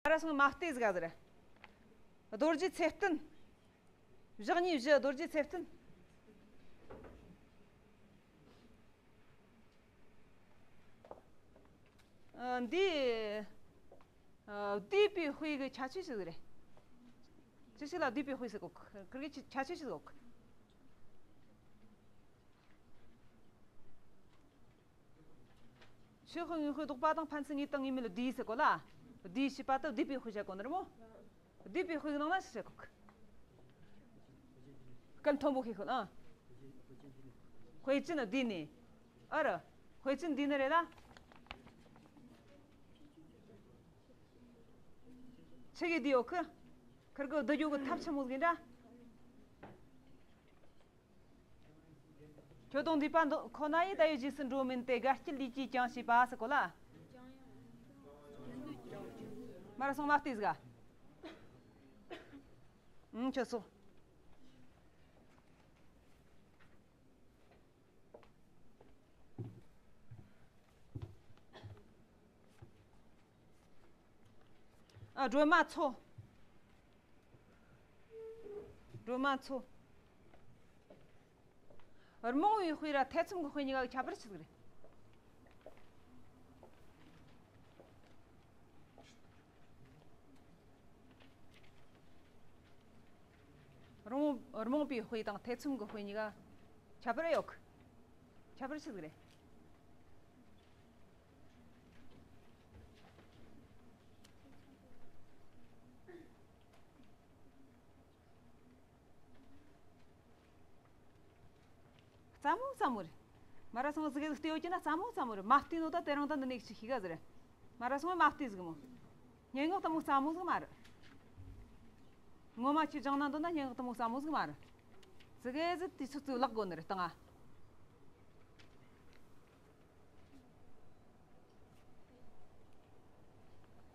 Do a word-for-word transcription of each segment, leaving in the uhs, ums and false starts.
མ་ར་སོང་མ་བལྟས་ཟིག་ག་ཟེར། རྡོ་རྗེ་ཚེ་བརྟན། བཞག་གཉིས་བཞི་རྡོ་རྗེ་ཚེ་བརྟན། ཨ། འདི། ཨ། བསྡུས་པའི་དཔེ་གི་ཁྱད་ཆོས་ཤིག་རེད། ཅི་ཞིག་ལ་བསྡུས་པའི་དཔེ་ཟེར་གོ། ཁིར་གི་ཁྱད་ཆོས་ཤིག་གོ། ཆོས་དཔེ་དངོས་དཔེ་ལྡོག་པ་དང་ཕན་ཚུན་དངོས་དང་དངོས་མེད་ལ་བསྡུས་ཟེར་གོ་ལ། བསྡུས་ཞེས་པ་དེ་བསྡུས་པའི་དཔེ་བྱ་གོ་ནི་རེད་མོ། བསྡུས་པའི་དཔེ་གི་ནང་ན་ཞིག་བྱ་གོ། སྐད་མཐོན་པོ་ཤེས་ཤོད་ཨ། དཔེ་ཅན་བསྡུས་ནས། ཨ་ར། དཔེ་ཅན་བསྡུས་ནི་རེད་ལ། ཆི་གི་བསྡུས་ཡོད་ཁི། ཁིར་གི་བསྡུ་རྒྱུ་གི་ཐབས་ཆི་མོ་ཟིག་ཡིན་འདྲ། ཁྱོད་དང་འདུས་པ་འདི་ཁོ་ན་ཡི་ད་ཡོད་རྗེས་སུ་འགྲོ་མིན་ཏེ། དགའ་སྐྱིད་ལུས་ཀྱིས་ཀྱང་ཞེས་པ་ཟེར་གོ་ལ། མ་ར་སོང་མ་བལྟས་ཟིག་ག་ཨང་། ཁྱོད་སོ། ཨ། སྒྲོལ་མ་མཚོ། སྒྲོལ་མ་མཚོ། རྨོངས་པའི་དཔེ་ར་ཐེ་ཚོམ་གྱི་དཔེ་གཉིས་ཀ་ཁྱད་པར་ཆི་ཟིག་རེད། རྨོངས་རྨོངས་པའི་དཔེ་དང་ཐེ་ཚོམ་གྱི་དཔེ་གཉིས་ཀ་ཁྱད་པར་ཡོད་གི། ཁྱད་པར་ཆི་ཟིག་རེད། རྩ་མོ་རྩ་མོ་རེད། མ་ར་སོང་ཟིག་གི་བལྟས་ཡོད་ཀྱི་ན་རྩ་མོ་རྩ་མོ་རེད། མ་བལྟས་ནོ་ད་དེ་རིང་ད་འདི་ནས་ཅིག་ཤེས་ག་ཟེར། མ་ར་སོང་མ་བལྟས་ཟིག་མོ། སྙན་ངག་དེ་མོ་རྩ་མོ་ཟིག་མ་རེད། ངོ་མ་ཁྱོས་སྦྱངས་ན་འདོད་ན་སྙན་ངག་དེ་མོ་རྩ་མོ་ཟིག་མ་རེད། ཟིག་གི་ཟིག་དུས་ཚོད་ཚོད་ལག་དགོ་ནི་རེད་ད་ང་།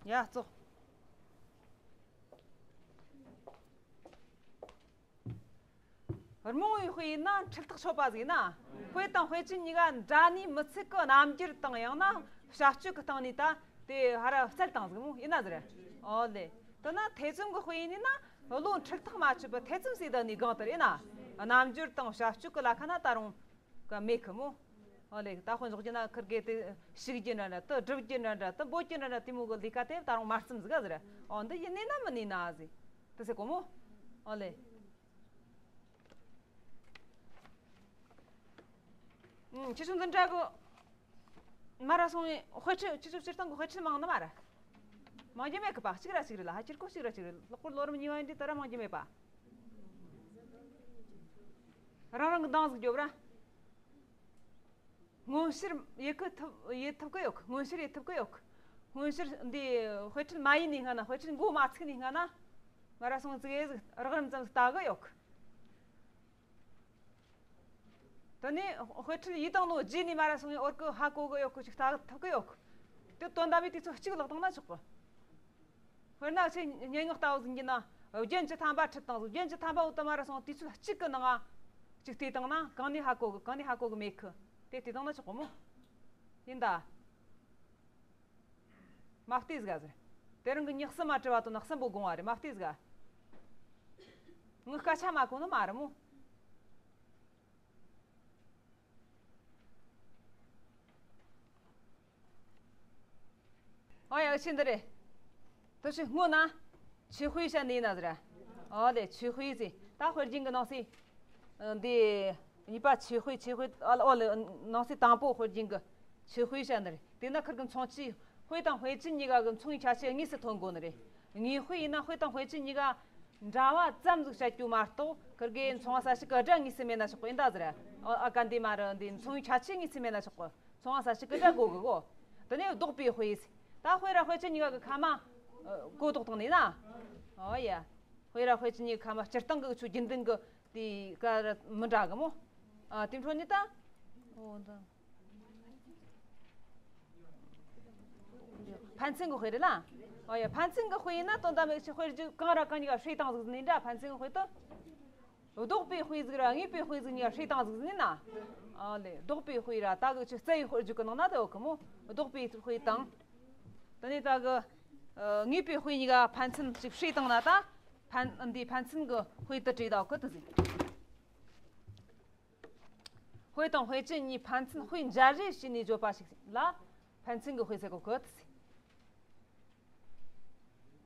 ཡ་ཙོག་རྨོངས་པའི་དཔེ་ཡིན་ན་འཁྲུལ་ཐག་ཆོད་པ་ཟིག་ཡིན་ན། དཔེ་དང་དཔེ་ཅན་གཉིས་ཀ་འདྲ་ནི་མི་ཚིག་གི་རྣམ་འགྱུར་དང་ཡང་ན་བྱ་སྤྱོད་ཀྱི་སྟེང་ནས་ད་དེ་ཧ་ར་བཙལ་བཏང་ཟིག་མོ་ཡིན་ན་ཟེར། ཨོ་ལེ། དེ་ན་ཐེ་ཚོམ་གྱི་དཔེ་ཡིན་ན་བློ་འཁྲུལ་ཐག་མ་ཆོད་པར་ཐེ་ཚོམ་ཟེར་ད་ནི་གང་ལྟར་ཡིན་ན། རྣམ་འགྱུར་དང་བྱ་སྤྱོད་ཀྱི་ལ་ཁ་ན་ད་རུང་ག་མེད་གི་མོ། ཨོ་ལེ། ད་དཔེ་འཇོག་རྒྱུ་ན་ཁིར་གེ་དེ་ཞིག་རྒྱུ་འདྲ་འདྲ་དེ་སྒྲུབ་རྒྱུ་འདྲ་འདྲ་དེ་འབོད་རྒྱུ་འདྲ་འདྲ་དེ་མོ་གི་ལས་ཀ་དེ་ད་རུང་མ་རྩོམ་ཟིག་ག་ཟེར། ཨོ་འདི་ཡིན་ནི་ན་མིན་ནི་ན་ཟིག་དེ་ཟེར་གོ་མོ། ཨོ་ལེ། ཁྱེད་ཚོ་འདི་འདྲ་གི་མ་ར་སོང་བའི་དཔེ་ཁྲིད། ཁྱེད་ཚོ་སྤྱིར་བཏང་གི་དཔེ་ཁྲིད་མང་ནི་མ་ར། མང་རྒྱུ་མེད་གི་པ། གཅིག་ར་གཅིག་རེད་ལ། ཧ་ཁྱེར་ཀོ་གཅིག་ར་གཅིག་རེད། ལྷག་པར་ལོ་རིམ་གཉིས་པ་ཡིན་དུས་ད་ར་མང་རྒྱུ་མེད་པ། རང་རང་གི་འདང་ཟིག་རྒྱོབ་ར། སྔོན་བཤེར་ཡེད་གི་ཐུབ་ཡེད་ཐུབ་གི་ཡོད་གི། སྔོན་བཤེར་ཡེད་ཐུབ་གི་ཡོད་གི། སྔོན་བཤེར་འདི་དཔེ་ཁྲིད་མ་ཡེད་ནས་སྔ་ན། དཔེ་ཁྲིད་འགོ་མ་ཚུགས་ནས་སྔ་ན། མ་ར་སོང་ཙིག་གེ་ཟིག་རགས་རིམ་ཙམ་ལྟ་གི་ཡོད་གི། དེ་ནས་དཔེ་ཁྲིད་ཡེད་བཏང་ནོ་རྗེས་ནས་མ་ར་སོང་ངས་འོར་གི་ཧ་གོ་གི་ཡོད་གི། ཅིག་ལྟ་ཐུབ་གི་ཡོད་གི། དེ་དོན་དམ་པའི་དུས་ཚོད་གཅིག་ལོག་བཏང་ན་ཆོག་གི། དཔེར་ན་ཁྱེད་སྙན་ངག་ལྟ་བུ་ཟིག་ཡིན་ན་རྒྱན་གྱི་ཐམ་པ་ཁྲིད་བཏང་ཟིག། རྒྱན་གྱི་ཐམ་པ་འོག་ཏུ་མ་ར་སོང་དུས་ཚོད་གཅིག་གི་ནང་ང་ཅིག་བལྟས་བཏང་ན་གང་ནས་ཧ་གོ་གི། གང་ནས་ཧ་གོ་གི་མེད་གི། དེ་བལྟས་བཏང་ན་ཆོག་གི་མོ། ཡིན་ད། མ་བལྟས་ཟིག་ག་ཟེར། དེ་རིང་གི་ཉི་གསུམ་མ་བྲི་བ་དོན་གསུམ་པོ་དགོངས་པ་རེད། མ་བལྟས་ཟིག་ག། ངའི་སྐད་ཆ་མ་གོ་ནི་མ་རེད་མོ། ཨོ་ཡ། ཆི་འདི་རེད། དུ་ཆི་སྔོ་ན། ཆོས་དཔེ་བཤད་ནི་ཡིན་ན་ཟེར། ཨོ་ལེ། ཆོས་དཔེ་ཟེར། ད་དཔེ་རྒྱན་གྱི་ནང་གསེས། འདི། གཉིས་པ་ཆོས་དཔེ། ཆོས་དཔེ། ཨོ་ལེ། ནང་གསེས་དང་པོ་དཔེ་རྒྱན་གྱི་ཆོས་དཔེ་བཤད་ནི་རེད། དེ་ན་ཁིར་གི་མཚུངས་ཆོས། དཔེ་དང་དཔེ་ཅན་གཉིས་ཀ་གི་མཚུངས་པའི་ཁྱད་ཆོས་དངོས་སུ་ཐོན་དགོས་ནི་རེད། དངོས་དཔེ་ཡིན་ན་དཔེ་དང་དཔེ་ཅན་གཉིས་ཀ་འདྲ་བ་ཙམ་ཟིག་བཤད་རྒྱུ་མ་གཏོགས། ཁིར་གི་མཚུངས་པ་གསལ་བྱེད་ཀྱི་སྒྲ་དངོས་སུ་མེད་ན་ཆོག་གི་ཡིན་ད་ཟེར། ཨ་ཨ་ག་འདི་མ་རེད། འདི་མཚུངས་པའི་ཁྱད་ཆོས་དངོས་སུ་མེད་ན་ཆོག་གི། མཚུངས་པ་གསལ་བྱེད་ཀྱི་སྒྲ་གོ་གི་གོ། དེ་ནས་ལྡོག་པའི་དཔེ་ཟེར། ད་དཔེ་ར་དཔེ་ཅན་གཉིས་ཀ་གི་ཁ་མ་གོ་ལྡོག་བཏང་ནས་ན། ཨོ་ཡ། དཔེ་ར་དཔེ་ཅན་གཉིས་ཀ་ཁ་མ་སྤྱིར་བཏང་གི་ཆོས་རྒྱུན་ལྡན་གི་དེ་ཀ་ར་མི་འདྲ་གི་མོ། ཨ་དེ་འཕྲོ་ནས་ད། ཨོ་ད། ཕན་ཚུན་གྱི་དཔེ་རེད་ལ། ཨོ་ཡ། ཕན་ཚུན་གྱི་དཔེ་ཡིན་ན་དོན་དམ་པའི་ཆོས་དཔེ་རྒྱུ་གང་ར་གང་གཉིས་ཀ་བསྲེས་བཏང་ཟིག་ནི་འདྲ། ཕན་ཚུན་གྱི་དཔེ་དུ། ལྡོག་པའི་དཔེ་ཟིག་ར་དངོས་པོའི་དཔེ་ཟིག་གཉིས་ཀ་བསྲེས་བཏང་ཟིག་ནི་ན། ཨོ་ལེ། ལྡོག་པའི་དཔེ་ར་ད་གི་ཆོས་རྩ་བའི་དཔེ་རྒྱུ་གི་ནང་ན་དེ་ཡོད་གི་མོ། ལྡོག་པའི་དཔེ་དང་། དེ་ནས་ད་གི། ཨ། ངེས་པའི་དཔེ་གཉིས་ཀ་ཕན་ཚུན་ཞིག་བསྲེས་བཏང་ན་ད། ཕན་འདིའི་ཕན་ཚུན་གྱི་དཔེ་དུ་བྲིས་དང་གི་དུ་ཟིན། དཔེ་དང་དཔེ་ཅན་གཉིས་ཕན་ཚུན་དཔེ་འབྱར་རེས་བྱས་ནས་བརྗོད་པ་ཞིག་ལ་ཕན་ཚུན་གྱི་དཔེ་ཟེར་གོ་གི་དུ་ཟིན།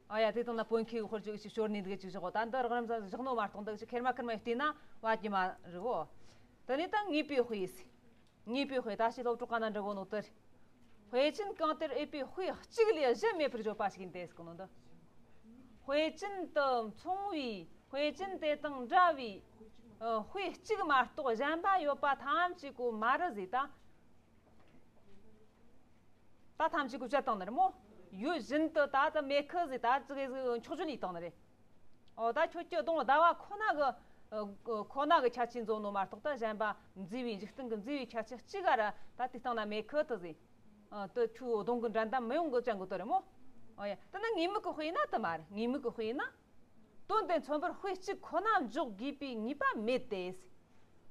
ཨ་ཡ། དེ་དང་ན་བོད་མཁས་གི་དཔེར་བརྗོད་ཅིག་ཞོར་ནས་འདི་ག་ཅིག་བཞག་གོ། ད་འདི་རགས་རིམ་བཞག་ནོ་མ་གཏོགས་འདི་ག་ཅིག་ཁེར་མ་ཁེར་མ་བལྟས་ན་བ་གི་མ་རེད་བོ། དེ་ནས་ད་ངེས་པའི་དཔེ་ཟིན། ངེས་པའི་དཔེ་ད་ཕྱི་སློབ་ཕྲུག་ག་ན་འདྲི་གོ་ནོ་དེ་རེད། དཔེ་ཅན་གང་དེར་འོས་པའི་དཔེ་གཅིག་ལས་གཞན་མེད་པར་བརྗོད་པ་ཞིག་ཡིན་ཏེ་ཟེར་གོ་ནོ་འདི། དཔེ་ཅན་དུ་མཚུངས་པའི་དཔེ་ཅན་དེ་དང་འདྲ་བའི་ཨ། དཔེ་གཅིག་མ་གཏོགས་གཞན་པ་ཡོད་པ་ཐམས་ཅད་གོ་མ་རེད་ཟེར་ད། ད་ཐམས་ཅད་གོ་བཅད་བཏང་ནི་རེད་མོ། ཡུལ་བཞིན་དུ་ད་ད་མེད་ཁི་ཟེར་ད་ཙི་གེ་ཟིག་འཁྱོག་བརྗོད་ཡིས་བཏང་ནི་རེད། ཨོ། ད་ཁྱོད་ཀྱི་གདོང་ཟླ་བ་ཁོ་ན་གི་ཨ། ཁོ་ན་གི་ཁྱད་ཆོས་འཛོམས་ནོ་མ་གཏོགས་ད་གཞན་པ་མཛེས་པའི་འཇིག་རྟེན་གི་མཛེས་པའི་ཁྱད་ཆོས་གཅིག་ག་ར་ད་དེ་སྟེང་ན་མེད་ཁི་དུ་ཟེར། ཨ། དུ་ཁྱོའི་གདོང་གི་འགྲན་ཟླ་མི་ཡོང་གི་ཅན་གི་དུ་རེད་མོ། ཨོ་ཡ། དེ་ན་ངེས་མེད་གི་དཔེ་ཡིན་ན་དུ་མ་རེད། ངེས་མེད་གི་དཔེ་ཡིན་ན། དོན་དེ་མཚོན་པར་དཔེ་གཅིག་ཁོ་ན་འཇོག་དགོས་པའི་ངེས་པ་མེད་དེ།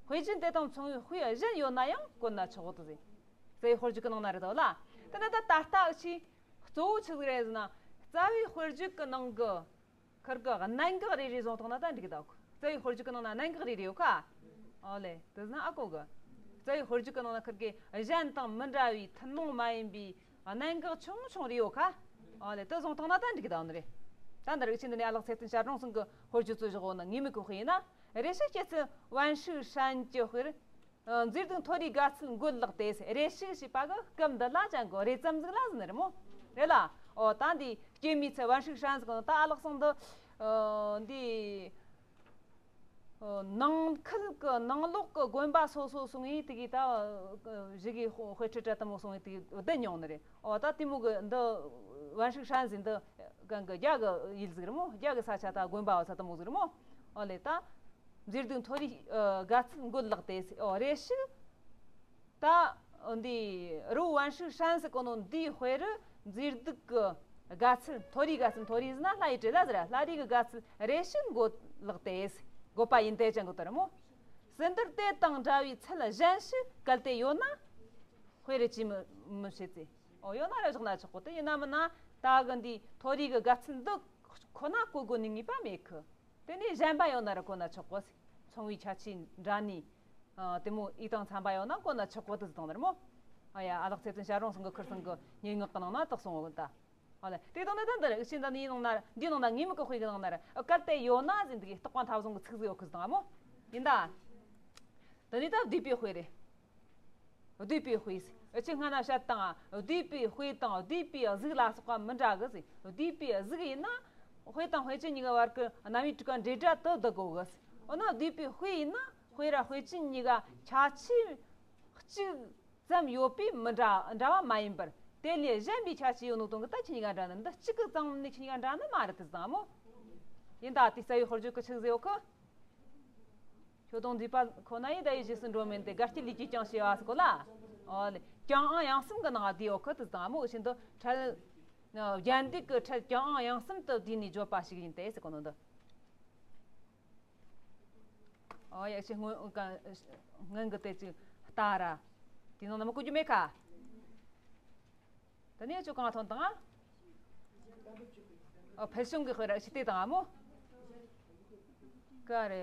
དཔེ་ཅན་དེ་དང་མཚུངས་པའི་དཔེ་གཞན་ཡོད་ན་ཡང་བཀོད་ན་ཆོག་གོ་དུ་ཟེར། རྩ་བའི་དཔེར་བརྗོད་ཀྱི་ནང་ན་རེད་དོ་ལ། དེ་ན་ད་ད་ལྟ་ཨ་ཆི་གཙོ་བོ་ཆི་ཟིག་རེད་ཟེར་ན། རྩ་བའི་དཔེར་བརྗོད་ཀྱི་ནང་གི་ཁུར་གི་གནད་འགག་རེ་རེ་བཟུང་བཏང་ན་ད་འགྲིག་གི་འདུག། རྩ་བའི་དཔེར་བརྗོད་ཀྱི་ནང་ན་གནད་འགག་རེ་རེ་ཡོད་ཁ། ཨོ་ལེ། དེ་ཟེར་ན་ཨ་གོ་གི། རྩ་བའི་དཔེར་བརྗོད་ཀྱི་ནང་ན་ཁུར་གི་གཞན་དང་མི་འདྲ་བའི་ཐུན་མོང་མ་ཡིན་པའི་གནད་འགག་ཆུང་ཆུང་རེ་ཡོད་ཁ། ཨོ་ལེ། དེ་བཟུང་བཏང་ན་ད་འགྲིག་གི་འདུག་ནི་རེད། ད་འདི་རིགས་ཆེན་འདི་ནས་ཨ་ལགས་ཚེ་བརྟན་ཞབས་དྲུང་ཚང་གི་དཔེར་བརྗོད་གཙོ་བཞག་འོ་ན་ངེས་མེད་ཀྱི་དཔེ་ཡིན་ན། རེ་ཞིག་སྐྱེད་ཚལ་ཝན་ཧྲིག་ཧྲན་གྱི་དཔེར། ཨ། མཛེས་སྡུག་མཐོ་རིས་དགའ་ཚལ་འགོད་ལགས་ཏེ། རེ་ཞིག་ཞེས་པ་གི་སྐབས་འདི་ལ་ཅང་གི་རེ་ཙམ་ཟིག་ལ་ཟེར་ནི་རེད་མོ། རེད་ལ། ཨོ། ད་འདི་སྐྱེད་མོས་ཚལ་ཝན་ཧྲིག་ཧྲན་ཟེར་གི་ད་ཨ་ལགས་ཚང་འདི། ཨ། འདི། ཨ། ནང་ཁུལ་གི་ནང་ལོགས་གི་དགོན་པ་སོ་སོ་སོང་ངས་དེ་གི་ད་གཞི་གི་དཔེ་ཁྲིད་གྲལ་དུ་མོ་སོང་ངས་དེ་གི་བསྡད་མྱོང་ནི་རེད། ཨོ། ད་དེ་མོ་གི་འདི་ཝན་ཧྲིག་ཧྲན་ཟེར་འདི་གང་གི་རྒྱ་གི་ཡུལ་ཟིག་རེད་མོ། རྒྱ་གི་ས་ཆ་ད་དགོན་པ་བ་ས་དུ་མོ་ཟིག་རེད་མོ། ཨོ་ལེ། ད། མཛེས་སྡུག་མཐོ་རིས་དགའ་ཚལ་འགོད་ལགས་ཏེ། ཨོ། རེ་ཞིག་ད་འདི་རུ་ཝན་ཧྲིག་ཧྲན་ཟེར་གོ་ནོ་འདིའི་དཔེ་རུ་མཛེས་སྡུག་གི་དགའ་ཚལ། མཐོ་རིས་དགའ་ཚལ། མཐོ་རིས་ཟེར་ན་ལྷ་ཡི་བྲེ་ལ་ཟེར། ལྷ་རིས་གི་དགའ་ཚལ་རེ་ཞིག་འགོད་ལགས་ཏེ། འགོད་པ་ཡིན་ཏེ་ཅང་གི་དོན་རེད་མོ། ཟིན་དུར་དེ་དང་འདྲ་བའི་ཚལ་གཞན་ཞིག་གལ་ཏེ་ཡོད་ན། དཔེ་རུ་ཅིས་མི་མི་བྱེད་ཚེ། ཨོ། ཡོད་ན་ར་བཞག་ན་ཆོག་གོ། དེ་ཡིན་ན་མིན་ན་ད་གི་འདི་མཐོ་རིས་གི་དགའ་ཚལ་འདི་ཁོ་ན་བཀོད་དགོས་ནི་ངེས་པ་མེད་གི། དེ་ནས་གཞན་པ་ཡོད་ན་ར་བཀོད་ན་ཆོག་གོ། མཚུངས་པའི་ཁྱད་ཆོས་འདྲ་ནི། ཨ། དེ་མོ་ཡིད་དང་འཚམ་པ་ཡོད་ན་བཀོད་ན་ཆོག་གོ་དུ་དང་ནར་མོ། ཨ་ཡ། ཨ་ལགས་ཚེ་བརྟན་ཞབས་དྲུང་ཚང་གི་ཁུར་ཚང་གི་སྙན་ངག་གི་ནང་ན་དག་སོང་བ་ད། ཨ་ལེ། དེ་དང་ནི་ད་འདི་རེད། ཤིན་ད་ནི་ནང་ན་འདི་ནང་ན་ངེས་མེད་ཀྱི་དཔེ་གི་ནང་ན་རེད། ཨ། གལ་ཏེ་ཡོད་ན་ཟེར་འདི་གི་རྟག་པ་མཐའ་བཟུང་གི་ཚིག་ཟིག་ཡོད་གི་ཟེར་དང་མོ། ཡིན་ད། དེ་ནི་ད་བསྡུས་པའི་དཔེ་རེད། བསྡུས་པའི་དཔེ་ཟེར། ཨ། ཆི་སྔ་ན་བཤད་དང་བསྡུས་པའི་དཔེ་དང་བསྡུས་པའི་གཟུགས་ལ་སོགས་པ་མི་འདྲ་གི་ཟེར། བསྡུས་པའི་གཟུགས་ཡིན་ན་དཔེ་དང་དཔེ་ཅན་གཉིས་ཀ་བར་གྱི་རྣམ་དབྱེ་དྲུག་ག་འབྲེལ་སྒྲ་དུ་བསྡུ་དགོས་གི་ཟེར། འོ་ན་བསྡུས་པའི་དཔེ་ཡིན་ན་དཔེ་ར་དཔེ་ཅན་གཉིས་ཀ་ཁྱད་ཆོས་གཅིག་ཙམ་ཡོད་པས་མི་འདྲ་འདྲ་བ་མ་ཡིན་པར། དེ་ལས་གཞན་པའི་ཁྱད་ཆོས་ཡོད་ནོ་དོན་གི་ད་ཁྱེད་གཉིས་ཀ་འདྲ་ནི་འདི་གཅིག་གི་ཙམ་ནི་ཁྱེད་གཉིས་ཀ་འདྲ་ནི་མ་རེད་དེ་ཟེར་དང་མོ། ཡིན་ད་དེ་རྩ་བའི་དཔེར་བརྗོད་ཀྱི་ཆི་ཟེར་ཡོད་གི། ཁྱོད་དང་འདུས་པ་ཁོ་ན་ཡི་ད་ཡི་རྗེས་སུ་འགྲོ་མིན་ཏེ། དགའ་སྐྱིད་ལས་ཀྱིས་ཀྱང་ཞེས་པ་ཟེར་གོ་ལ། ཨོ་ལེ། ཀྱང་ཨང་ཡང་གསུམ་གི་ནང་དེའི་འོག་གི་དུ་དང་མོ་བཞིན་དུ་འཕྲལ། རྒྱན་སྡེབ་ཀྱི་འཕྲལ་ཀྱང་ཨང་ཡང་གསུམ་དུ་བསྡུས་ནས་བརྗོད་པ་ཞིག་ཡིན་ཏེ་ཟེར་གོ་ནོ་འདི། ཨོ་ཡ། ཞེས་སྔོན་སྔོན་གི་དེ་ཅིག་ལྟ་ར། དེའི་ནང་ན་མི་གོ་རྒྱུ་མེད་ཁ། དེ་ནས་ཅོ་གང་ཐོན་དང་། ཨ། ཕུལ་བྱུང་གི་དཔེ་ར་ཞིག་དེ་དང་མོ། ཀ་རེ།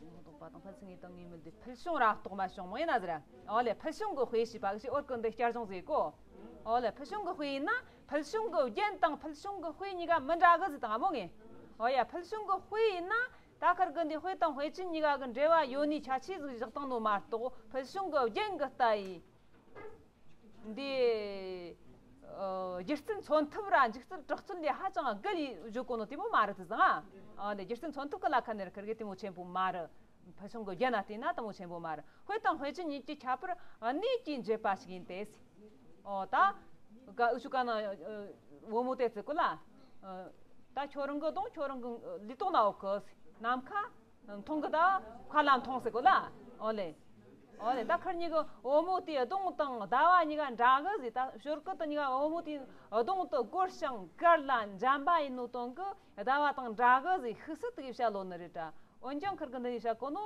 མ་གཏོགས་པ་དང་ཕལ་ཆེར་ངེས་དང་ངེས་མེད་དེ་ཕུལ་བྱུང་ར་གཏོགས་མ་བྱུང་མོ་ཡིན་ན་ཟེར། ཨོ་ལེ། ཕུལ་བྱུང་གི་དཔེ་ཞེས་པ་ཞིག་འོར་ཀུན་འདི་བསྐྱར་སྦྱོང་ཟེར་གོ། ཨོ་ལེ། ཕུལ་བྱུང་གི་དཔེ་ཡིན་ན་ཕུལ་བྱུང་གི་རྒྱན་དང་ཕུལ་བྱུང་གི་དཔེ་གཉིས་ཀ་མི་འདྲ་གི་ཟེར་དང་མོ་ངས། ཨོ་ཡ། ཕུལ་བྱུང་གི་དཔེ་ཡིན་ན་ད་ཁར་གི་འདི་དཔེ་དང་དཔེ་ཅན་གཉིས་ཀ་གི་འབྲེལ་བ་ཡོད་ནི་ཁྱད་ཆོས་ཟིག་བཞག་བཏང་ནོ་མ་གཏོགས་ཕུལ་བྱུང་གི་རྒྱན་གི་ལྟ་ཡི། འདི། ཨ། སྒྱུ་རྩལ་མཚོན་ཐབས་ར་འཇིག་རྩལ་གྲགས་རྩལ་ལས་ཧ་ཅང་གལ་ཡི་བརྗོད་གོ་ནོ་དེ་མོ་མ་རེད་དེ་ཟེར། ཨ། འདི་སྒྱུ་རྩལ་མཚོན་ཐབས་གི་ལ་ཁ་ནས་ཁེར་གི་དེ་མོ་ཆེན་པོ་མ་རེད། ཕུལ་བྱུང་གི་རྒྱན་ན་བལྟས་ན་དེ་མོ་ཆེན་པོ་མ་རེད། དཔེ་དང་དཔེ་ཅན་གཉིས་ཀྱི་ཁྱད་པར་གནས་ཀྱིས་འབྱེད་པ་ཞིག་ཡིན་ཏེ། ཨོ་ད། ག་ཨུ་ཆུ་ག་ན་བུ་མོ་དེ་ཚེ་གོ་ལ། ད་ཁྱོད་རང་གི་གདོང་ཁྱོད་རང་གི་ལུས་སྟེང་ན་འོག་གི་ནམ་མཁའ། མཐོང་གི་ད་མཁའ་ལ་མཐོང་ཟེར་གོ་ལ། ཨོ་ལེ། ཨོ་ལེ། ད་ཁར་གཉིས་ཀྱི་བུ་མོ་དེའི་གདོང་དང་ཟླ་བ་གཉིས་ཀ་འདྲ་གི་ཟེར། ད་ཞོར་གི་དུ་གཉིས་ཀ་བུ་མོ་དེའི་གདོང་དུ་སྒོར་ཞིང་དཀར་ལ་འཇམ་པ་ཡིན་ནོ་དོན་གི་ཟླ་བ་དང་འདྲ་གི་ཟེར་ཤུགས་སུ་དེ་གི་བཤད་ལོ་ནི་རེད་ད། འོན་ཀྱང་ཁར་གི་འདི་ནས་བཤད་གོ་ནོ།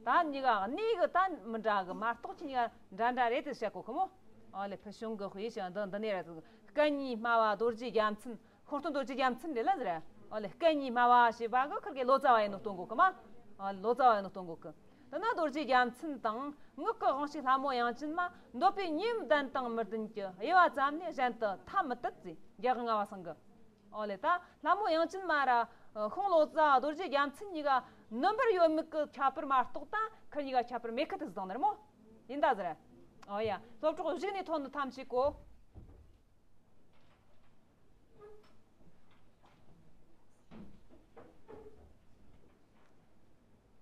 ད་གཉིས་ཀ་གནས་གི་ད་མི་འདྲ་གི་མ་གཏོགས་ཁྱེད་གཉིས་ཀ་འདྲ་འདྲ་རེད་དེ་བཤད་གོ་གི་མོ། ཨོ་ལེ། ཕུལ་བྱུང་གི་དཔེ་ཞིག་འདི་འདི་ནས་རེད། སྐད་གཉིས་སྨྲ་བ་རྡོ་རྗེ་རྒྱལ་མཚན། ཤིང་སྟོན་རྡོ་རྗེ་རྒྱལ་མཚན་རེད་ལ་ཟེར། ཨོ་ལེ། སྐད་གཉིས་སྨྲ་བ་ཞེས་པ་གི་ཁིར་གི་ལོ་ཙཱ་བ་ཡིན་ནོ་སྟོན་གོ་གི་མ། ཨོ་ལེ། ལོ་ཙཱ་བ་ཡིན་ནོ་སྟོན་གོ་གི། འདི་ན་རྡོ་རྗེ་རྒྱལ་མཚན་དང་ངག་གི་དབང་ཕྱུག་ལྷ་མོ་དབྱངས་ཅན་མ། འདོད་པའི་ཉིན་བདེན་དང་མི་བདེན་གྱི། དབྱེ་བ་ཙམ་ནས་གཞན་དུ་ཐ་མི་དད་ཅེས་རྒྱལ་དབང་ལྔ་པ་ཚང་གི། ཨོ་ལེ། ད་ལྷ་མོ་དབྱངས་ཅན་མ་ར་ཤིང་ལོ་ཙཱ་རྡོ་རྗེ་རྒྱལ་མཚན་གཉིས་ཀ་ནོན་པར་ཡོད་མེད་ཀྱི་ཁྱད་པར་མ་གཏོགས་ད་ཁིར་གཉིས་ཀ་ཁྱད་པར་མེད་ཁི་དེ་ཟིག་དང་ནི་རེད་མོ། ཡིན་ད་ཟེར། ཨོ་ཡ། སློབ་གྲོགས་གཞུག་ནས་ཐོན་ནི་ཐམས་ཅད་གོ།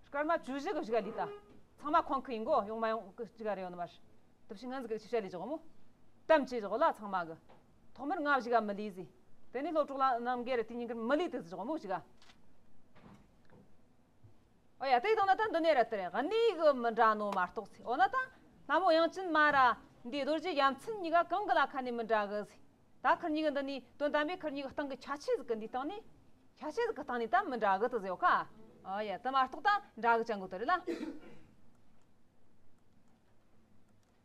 སྐར་མ་བཅུ་བཞི་གི་གཞུག་ག་ལི་ད། ཚང་མ་ཁོང་ཁུ་ཡིན་གོ། ཡོང་མ་ཡོང་གི་གཅིག་ག་རེ་ཡོང་ནི་མ་རེད། དུ་ཕྱི་ངན་ཟིག་གི་ཆི་བཤད་ལི་བཞག་མོ། གཏམ་ཆེ་བཞག་ལ་ཚང་མ་གི། ཐོག་མར་ང་གཞུག་ག་མི་ལི་ཟི། དེ་ནས་སློབ་གྲོགས་ལ་ནམ་གེ་རེ་དེ་ཉིན་གི་མི་ལི་དེ་ཟི་བཞག་མོ་གཞུག་ག། ཨོ་ཡ། དེ་དང་ན་ད་འདི་ནས་ར་དེ་རེད། གནས་གི་མི་འདྲ་ནོ་མ་གཏོགས་ཚེ། འོ་ན་ད་ལྷ་མོ་དབྱངས་ཅན་མ་ར་འདི་རྡོ་རྗེ་རྒྱལ་མཚན་གཉིས་ཀ་གང་གི་ལ་ཁ་ནས་མི་འདྲ་གི་ཟེ། ད་ཁིར་གཉིས་ཀ་འདི་ནས་དོན་དམ་པའི་ཁིར་གཉིས་ཀ་སྟེང་གི་ཁྱད་ཆོས་ཟིག་གི་འདི་སྟེང་ནས། ཁྱད་ཆོས་ཟིག་གི་སྟེང་ནས་ད་མི་འདྲ་གི་དུ་ཟེ་ཡོད་ཁ། ཨོ་ཡ། དེ་མ་གཏོགས་ད་འདྲ་གི་ཅང་གི་དུ་རེད་ལ།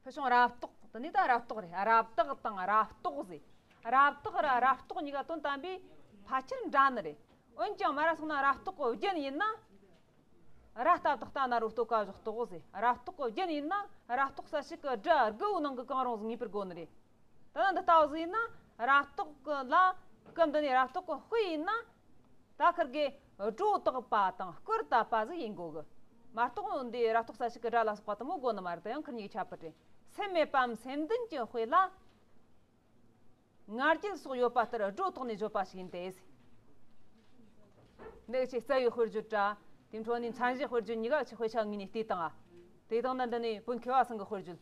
ཕུལ་བྱུང་རབ་རྟོག་དེ་ནས་ད་རབ་རྟོག་རེད། རབ་རྟགས་དང་རབ་རྟོག་ཟེ། རབ་རྟགས་ར་རབ་རྟོག་གཉིས་ཀ་དོན་དམ་པའི་ཕལ་ཆེར་འདྲ་ནི་རེད། འོན་ཀྱང་མ་ར་སོང་ན་རབ་རྟོག་གི་རྒྱན་ཡིན་ན། ར་སྟ་བཏགས་རྟ་ན་རོ་རྟོ་ག་བཞག་རྟོག་ཟེ། རབ་རྟོག་གི་རྒྱན་ཡིན་ན་རབ་རྟོག་ས་ཞིག་གི་སྒྲ་དགུ་བོ་ནང་གི་གང་རུང་ཟིག་ངེས་པར་དགོས་ནི་རེད། ད་ནི་འདི་ལྟ་བུ་ཟིག་ཡིན་ན་རབ་རྟོག་གི་ལ་སྐབས་འདི་ནས་རབ་རྟོག་གི་དཔེ་ཡིན་ན། ད་ཁིར་གི་སྒྲོ་བཏགས་པ་དང་སྐུར་བཏབ་པ་ཟིག་ཡིན་དགོས་གི། མ་གཏོགས་འདི་རབ་རྟོག་ས་ཞིག་གི་སྒྲ་ལ་སོགས་པ་དེ་མོ་དགོས་ནི་མ་རེད། དེ་ཡང་ཁིར་གཉིས་ཀྱི་ཁྱད་པར་རེད། སེམས་མེད་པའམ་སེམས་ལྡན་གྱི་དཔེ་ལ། ང་རྒྱལ་སོགས་ཡོད་པ་ལྟར་སྒྲོ་བཏགས་ནས་བརྗོད་པ་ཞིག་ཡིན་ཏེ། འདི་ཆེ་རྩ་བའི་དཔེར་བརྗོད་དྲ། དེ་འཕྲོ་ནས་མཚན་གཞིའི་དཔེར་བརྗོད་གཉིས་ཀ་ཆེ་དཔེ་ཆ་ངོས་ནས་བལྟས་དང་། དེ་དང་ནི་འདི་ནས་བོད་མཁས་པ་ཚང་གི་དཔེར་བརྗོད།